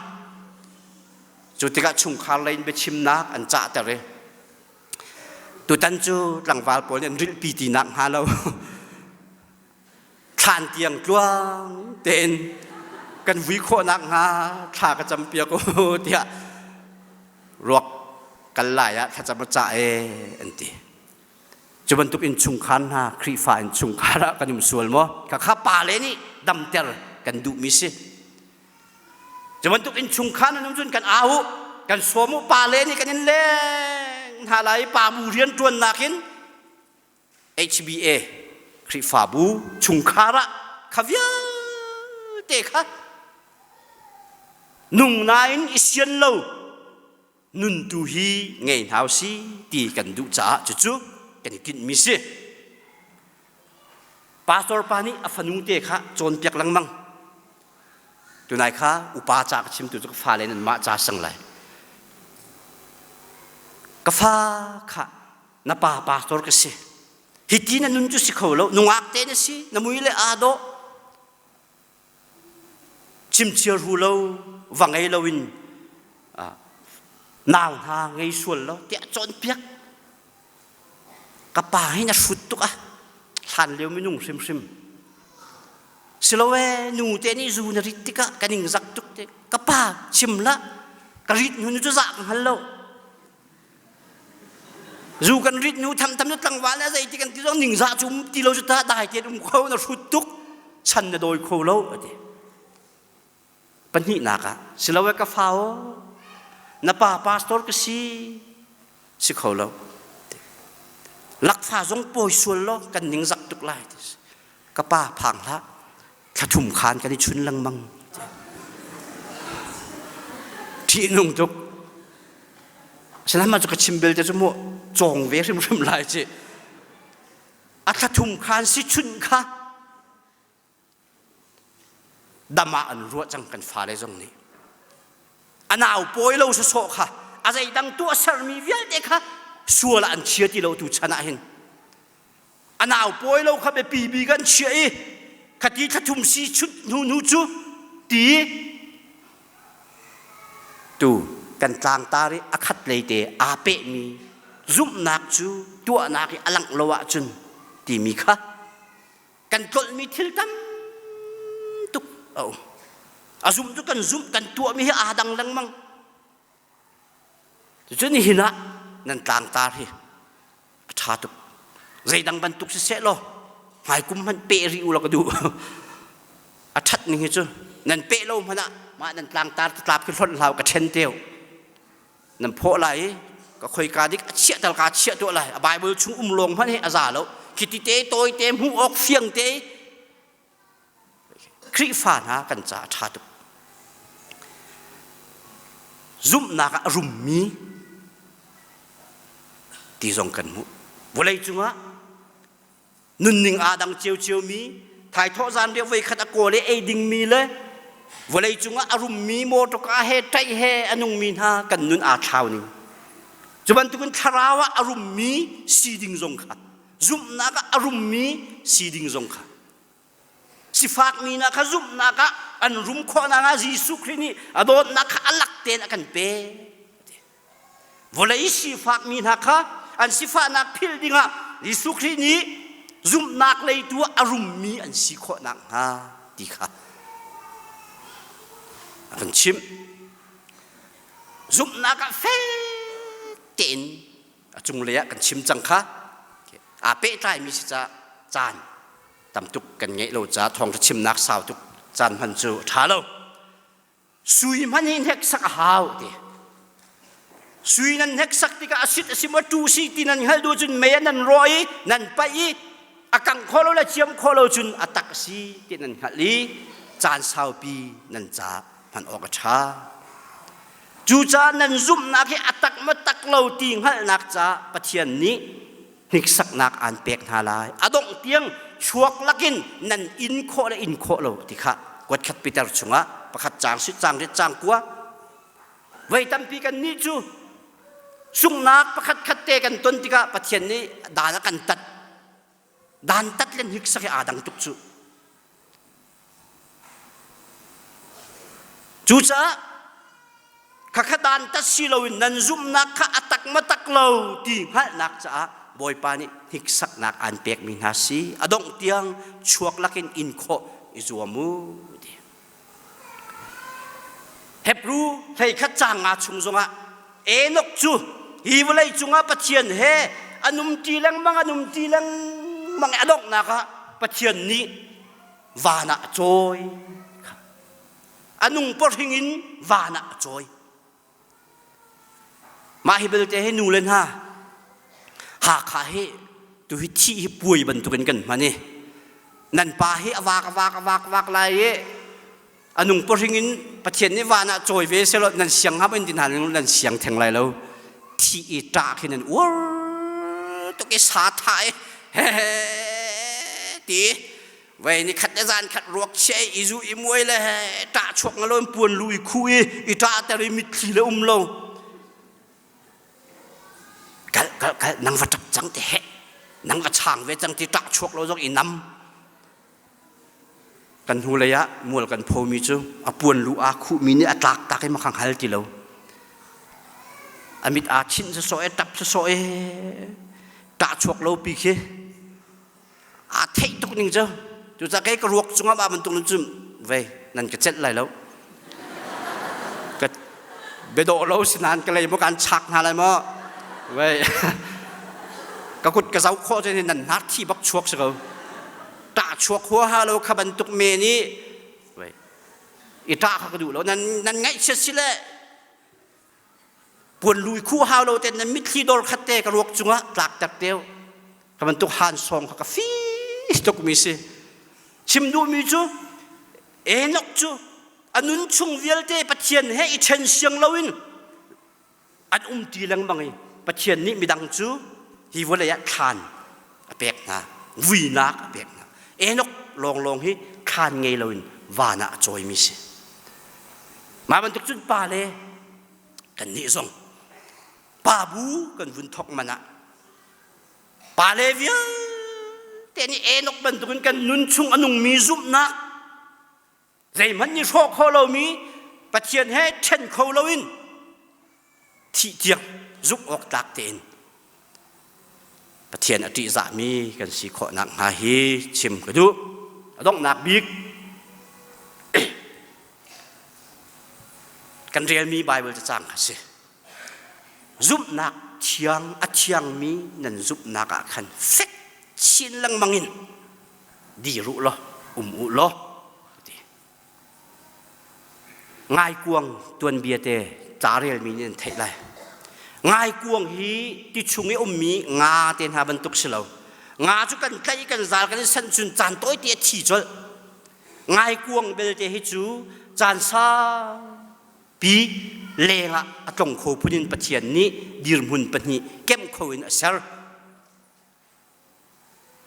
Cu tikah chungkhar lei in biachimnak an cahter i tutan cu tlangval pawl nih an rilhpi ti nak hnga lo. Thlan tiang tluang tein kan vui khawh nakhnga thla ka campiak u tiah ruak kal lai ah thlacam a cah e an ti. Cu bantuk innchungkhar hna Khrihfa innchungkhar ah kan um sual maw? Khakha pa le nih damter kan duhmi si. Cu bantuk innchungkhar nan um cun kan au u, kan sawm u, pa le nih kan in leng hna lai pa bu rian ṭuannak in HBA Khrihfabu chungkhar ah kha vialte kha nung nain i sian lo nun tu hi ngei hna si ti kan duh caah cucu kan i tinhmi si. Pastor pa nih a fanu te kha cawnpiak lengmang. Tunai kha upa ca ka chimtu cu ka fale nan mah ca sang lai. Ka fa kha na pa pastor ka si hiti na nun cu si kho lo nungak te na si na mui le aa dawh chimchia ru lo va ngei lo in nau hna ngei sual lo tiah cawnpiak ka pa hi na hrut tuk ah hlan lio minung hrimhrim siloe nu te nih zu na rit tikah ka ning zak tuk te ka pa chim la ka rit hnu cu zah ka hngal lo Zu kan rit hnu thamtham na tlangval a zei ti kan ti zong ningzah cu um ti lo cu ta dai te um kho na hrut tuk chan na dawi kho lo a ti. Pahnihnak ah siloe ka fa aw na pa pastor ka si si kho lo. Lakfa zong pawi sual lo kan ningzak tuk lai ti. Ka pa phang hlah thlathum khan kan i chun lengmang. Ṭihnung tuk. Asinain cu ka chim belte cu mu cawng ve hrimhrim lai ci. A thlathum khan si chunh kha dam ah an ruah cang kan fale zong nih. A nau pawi lo sawsawh kha a zeidang tuah sermi vialte kha sual ah an chia ti lo tu chan ah hin. A nau pawi lo kha biapi bik an chiah i khati thlathum si chut hnu hnu cu ti tu kan tlangtar i a khat lei te aa pehmi zumhnak cu tuahnak i a langh lo ahcun timi kha kan tlolhmi thil tam tuk a um. A zumh cu kan zumh kan tuahmi hi aa dang lengmang. Cucu nihin ah nan tlangtar hi a ṭha tuk. Zeidang bantuk siseh law hmaikum hmanh peh rih u law ka duh. A ṭhat ning hi cu nan peh lo hmanh ah mah nan tlangtar tlap khi hlonh hlau ka ṭhen teo. Nan phawh lai i ka khoika dik a chiah tal ka chiah tuah lai. A Bible chung um lawng hmanh hi a za lo. Khiti te tawi te hmuh awk fiang te Khrihfa hna kan ca a ṭha tuk. Zumhnak ah a rummi ti zong kan hmuh. Vawlei cungah nunning aa dang ciocio mi, thaithawh zanriah voikhat a kawl i ei dingmi le vawlei cungah a rummi mawṭawka he ṭaih he a nungmi hna kan nun aa thlau ning. Cu bantukin thlarau ah a rummi si ding zong kha zumhnak ah a rummi si ding zong kha sifakmi hna kha zumhnak ah an rum khawh nakhnga Jesuh Khrih nih a dawtnak kha a lak tein a kan pe. Vawlei sifakmi hna kha an sifahnak philh dingah Jesuh Khrih nih zumhnak leitu a rummi an si khawh nakhnga ti kha a kan chimh. Zumhnak ah fek tein a cunglei ah kan chim cang kha aa pehtlaimi si ca caan tam tuk kan ngeih lo ca thawngṭha chimnak sau tuk caan hman cu a ṭha lo. Sui hmanh hi hneksak a hau ti. Sui nan hneksak tikah a sit a si maw tu si ti nan hngalh duh cun mei ah nan rawh i nan paih i a kang kho lo le ciam kho lo cun a tak a si ti nan hngalh i caan saupi nan ca hman awk a ṭha. Cucaah nan zumhnak hi a tak maw tak lo ti hngalhnak caah Pathian nih hniksaknak aan pek hna lai. A dongh tiang chuak lakin nan in khawh le in khawh lo ti kha kuatkhat Peter chungah pakhat caang si caang riat caang kua. Voi tampi kan nih cu sunghnak pakhat khat te kan ton tikah Pathian nih dan a kan tat. Dan tat le hniksak hi aa dang tuk cu. Cucaah khakha dan tat si loin nan zumhnak kha a tak ma tak lo ti hngalhnak caah Bawipa nih hniksaknak aan pekmi hna si. A dongh tiang chuak lakin in khawh i zuam u ti. Hebru hleikhat caang nga chung zongah Enoch cu hi vawlei cungah Pathian he an umṭi lengmang an umṭi lengmang i a donghnak ah Pathian nih van ah a cawi. A nung pawhring in van ah a cawi. Mah hi belte hi nu le hna Hakha hi tu hi thih hi puai bantukin kan hman i nan pa hi a vak a vak a vak vak lai i a nung pahring in Pathian nih van ah cawi ve selaw nan siang hnga in ti hna nan siang theng lai lo thi i ṭah khi nan uar tuk i sa tha i he he ti vei ni khat le zan khat ruak chia i zu i muai le he ṭah chuak nga lo in puan lu i khu i i ṭah ter i mitthli le um lo kal kal kal nang va ṭap cang te he nang va chang ve cang ti ṭah chuak lo zong i nam Kan hnulei ah mual kan phomi cu a puan lu aa khuhmi nih a tlak tak i makhang hal ti lo. A mit aa chinh sawsawh e, ṭap sawsawh e, ṭah chuak lo pi khi aa theih tuk ning cu. Cucaah kei ka ruak cungah mah bantuk nun cu vei nan ka celh lai lo. Ka biadawh lo sinain ka lei maw kaan chak hna lai maw. Vei ka kut ka zoh khawh cun nan hnar thi bak chuak si ko. Ṭah chuak huaha lo kha bantuk men i i ṭah kha ka duh lo. Nan nan ngaihchiat si le puan lui khu hau lo ten nan mitthli dor khat te ka ruak cungah tlak ter teu. Ka bantuk han song kha ka fi tuk mi si. Chim duhmi cu Enoch cu a nun chung vialte Pathian he i ṭhen siang loin an umṭi lengmang i Pathian nih midang cu hi vawlei ah thlan a pek hna, vuinak a pek hna. Enoch lawnglawng hi thlan ngei loin van ah a cawimi si. Mah bantuk cun pa le kannih zong pa bu kan vun thawk man ah pale vialte nih Enoch bantukin kan nun chung a nungmi zumhnak zeihmanh nih hrawh khawh lomi Pathian he ṭhen kho loin thih tiang zumh awk tlak tein Pathian a ṭihzahmi kan si khawh nakhnga hi chim ka duh. A donghnak bik kan relmi Baibal cacang kha si. Zumhnak thiang a thiangmi nan zumhnak ah khan fek chin lengmang in dir u law um u law ti. Ngaikuang tuanbia te ca relmi nih an theih lai. Ngaikuang hi ti chung i ummi nga te hna bantuk si lo. Nga cu kan tlaih kan zal kan i sanh cun caan tawi te a thi colh. Ngaikuang belte hi cu caan saupi lengah a tlong kho phun in Pathian nih dirhmun pahnih kemh kho in a ser.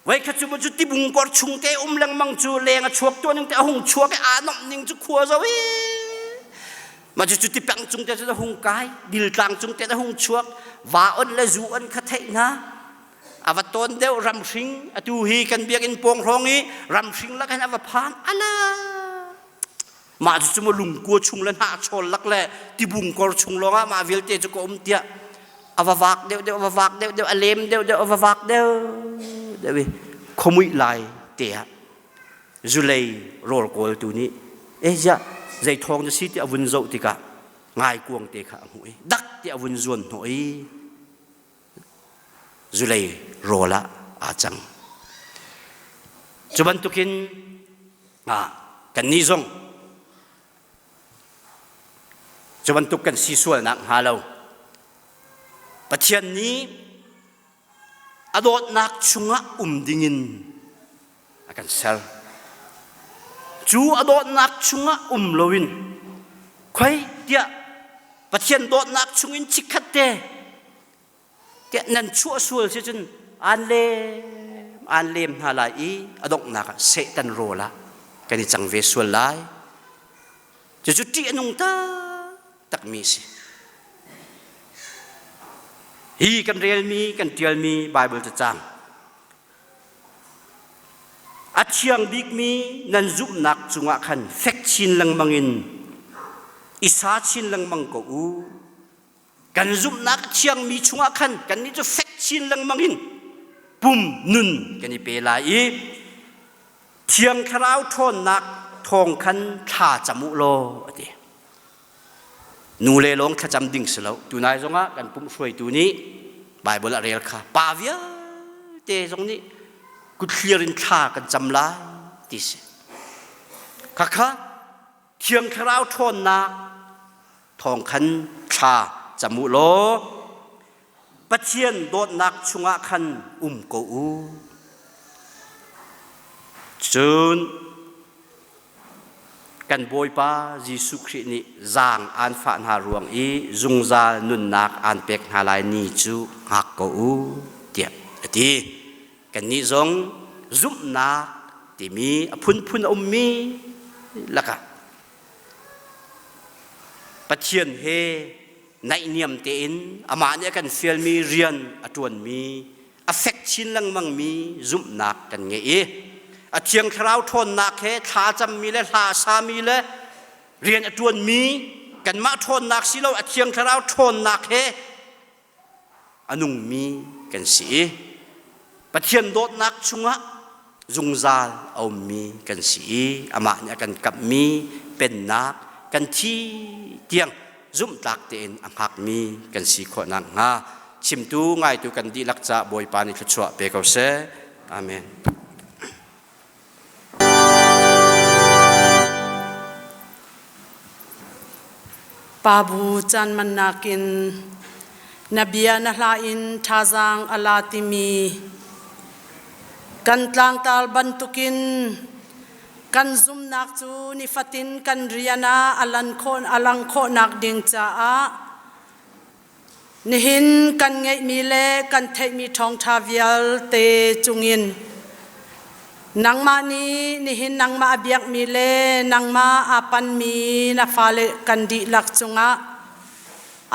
Voikhat cu cu tibung kor chung te um lengmang cu leng a chuak tuan ning te a hung chuak i aa nomh ning cu khua zo i mah cu cu tipeng cung te cu a hung kai diltlang cung te a hung chuak. Va on le zu on kha theih hna. A va tawn deuh ramhring atu hi kan biakinn pawng hrawng i ramhring lak hin a va phan ala. Mah cu cu lungkua chung le hnah chawl lak le tibung kor chung lawngah mah vialte cu ka um tiah a va vak deuh deuh a va vak deuh deuh a lem deuh deuh a va vak deuh deuh i khuamuih lai te ah zulei rawl kawltu nih eh ziah zei thawng na si ti a vun zoh tikah ngaikuang te kha a hmuh i dak ti a vun zuan hnawh i zulei rawl ah aa cang. Cu bantukin kannih zong cu bantuk kan si sualnak hnga lo Pathian nih a dawtnak chungah um dingin a kan ser. Cu a dawtnak chungah um loin khoi tiah Pathian dawtnak chungin chikkhat te tiah nan chuah sual si cun aan lem aan lem hna lai i a donghnak ah Satan rawl ah kan i cang ve sual lai. Cucu ṭih a nung taktakmi a si. Hi kan relmi, kan ṭialmi Baibal cacang a thiang bikmi nan zumhnak cungah khan fek chin lengmang in i sa chin lengmang ko u. Kan zumhnak thiangmi chungah khan kannih cu fek chin lengmang in pum nun kan i pe lai i Thiang Thlarau ṭhawnnak thawng khan thla cam u law a ti. Nu le lawng thlacam ding si lo. Tunai zongah kan pumh hruaitu nih Baibal a rel kha pa vialte zong nih kutthlir in thla kan cam lai ti si. Khakha Thiang Thlarau ṭhawnnak thawng khan thla cam u law Pathian dawtnak chungah khan um ko u. Cun kan Bawipa Jesuh Khrih nih zaang aan fah hna ruang i zungzal nunnak aan pek hna lai ni cu hngak ko u tiah a ti. Kannih zong zumhnak timi a phunphun a ummi lakah Pathian he naihniam tein amah nih a kan fialmi rian a ṭuanmi a fek chin lengmangmi zumhnak kan ngei i a thiang thlarau ṭhawnnak he thla cammi le hla a sami le rian a ṭuanmi kanmah ṭhawnnak si lo a thiang thlarau ṭhawnnak he a nungmi kan si i Pathian dawtnak chungah zungzal a ummi kan si i amah nih a kan kamhmi pennak kan thi tiang zumhtlak tein a hngakmi kan si khawh nakhnga chimtu ngaitu kan dihlak caah Bawipa nih thluachuah pe ko seh. Amen. Pabu caan man nakin na bia na hla in thazaang a la timi kan tlangtar bantukin kan zumnak cu nifatin kan rian ah a lan khawh a lang khawhnak ding caah Nihin kan ngeihmi le kan theihmi ṭhawngṭha vialte cungin nangmah nih nihin nangmah a biakmi le nangmah aa panmi na fale kan dihlak cungah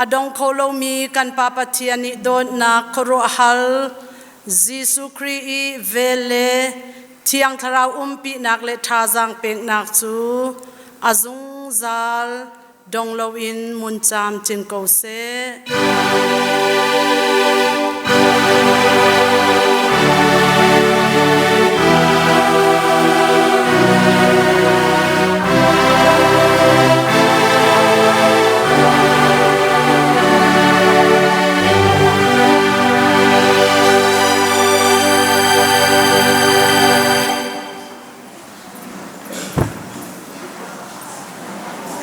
a dong kho lomi kan Pa Pathian nih dawtnak khuaruahhar Jesuh Khrih i vel le Thiang Thlarau umpinak le thazaang peknak cu a zungzal dong loin mun camcin ko seh.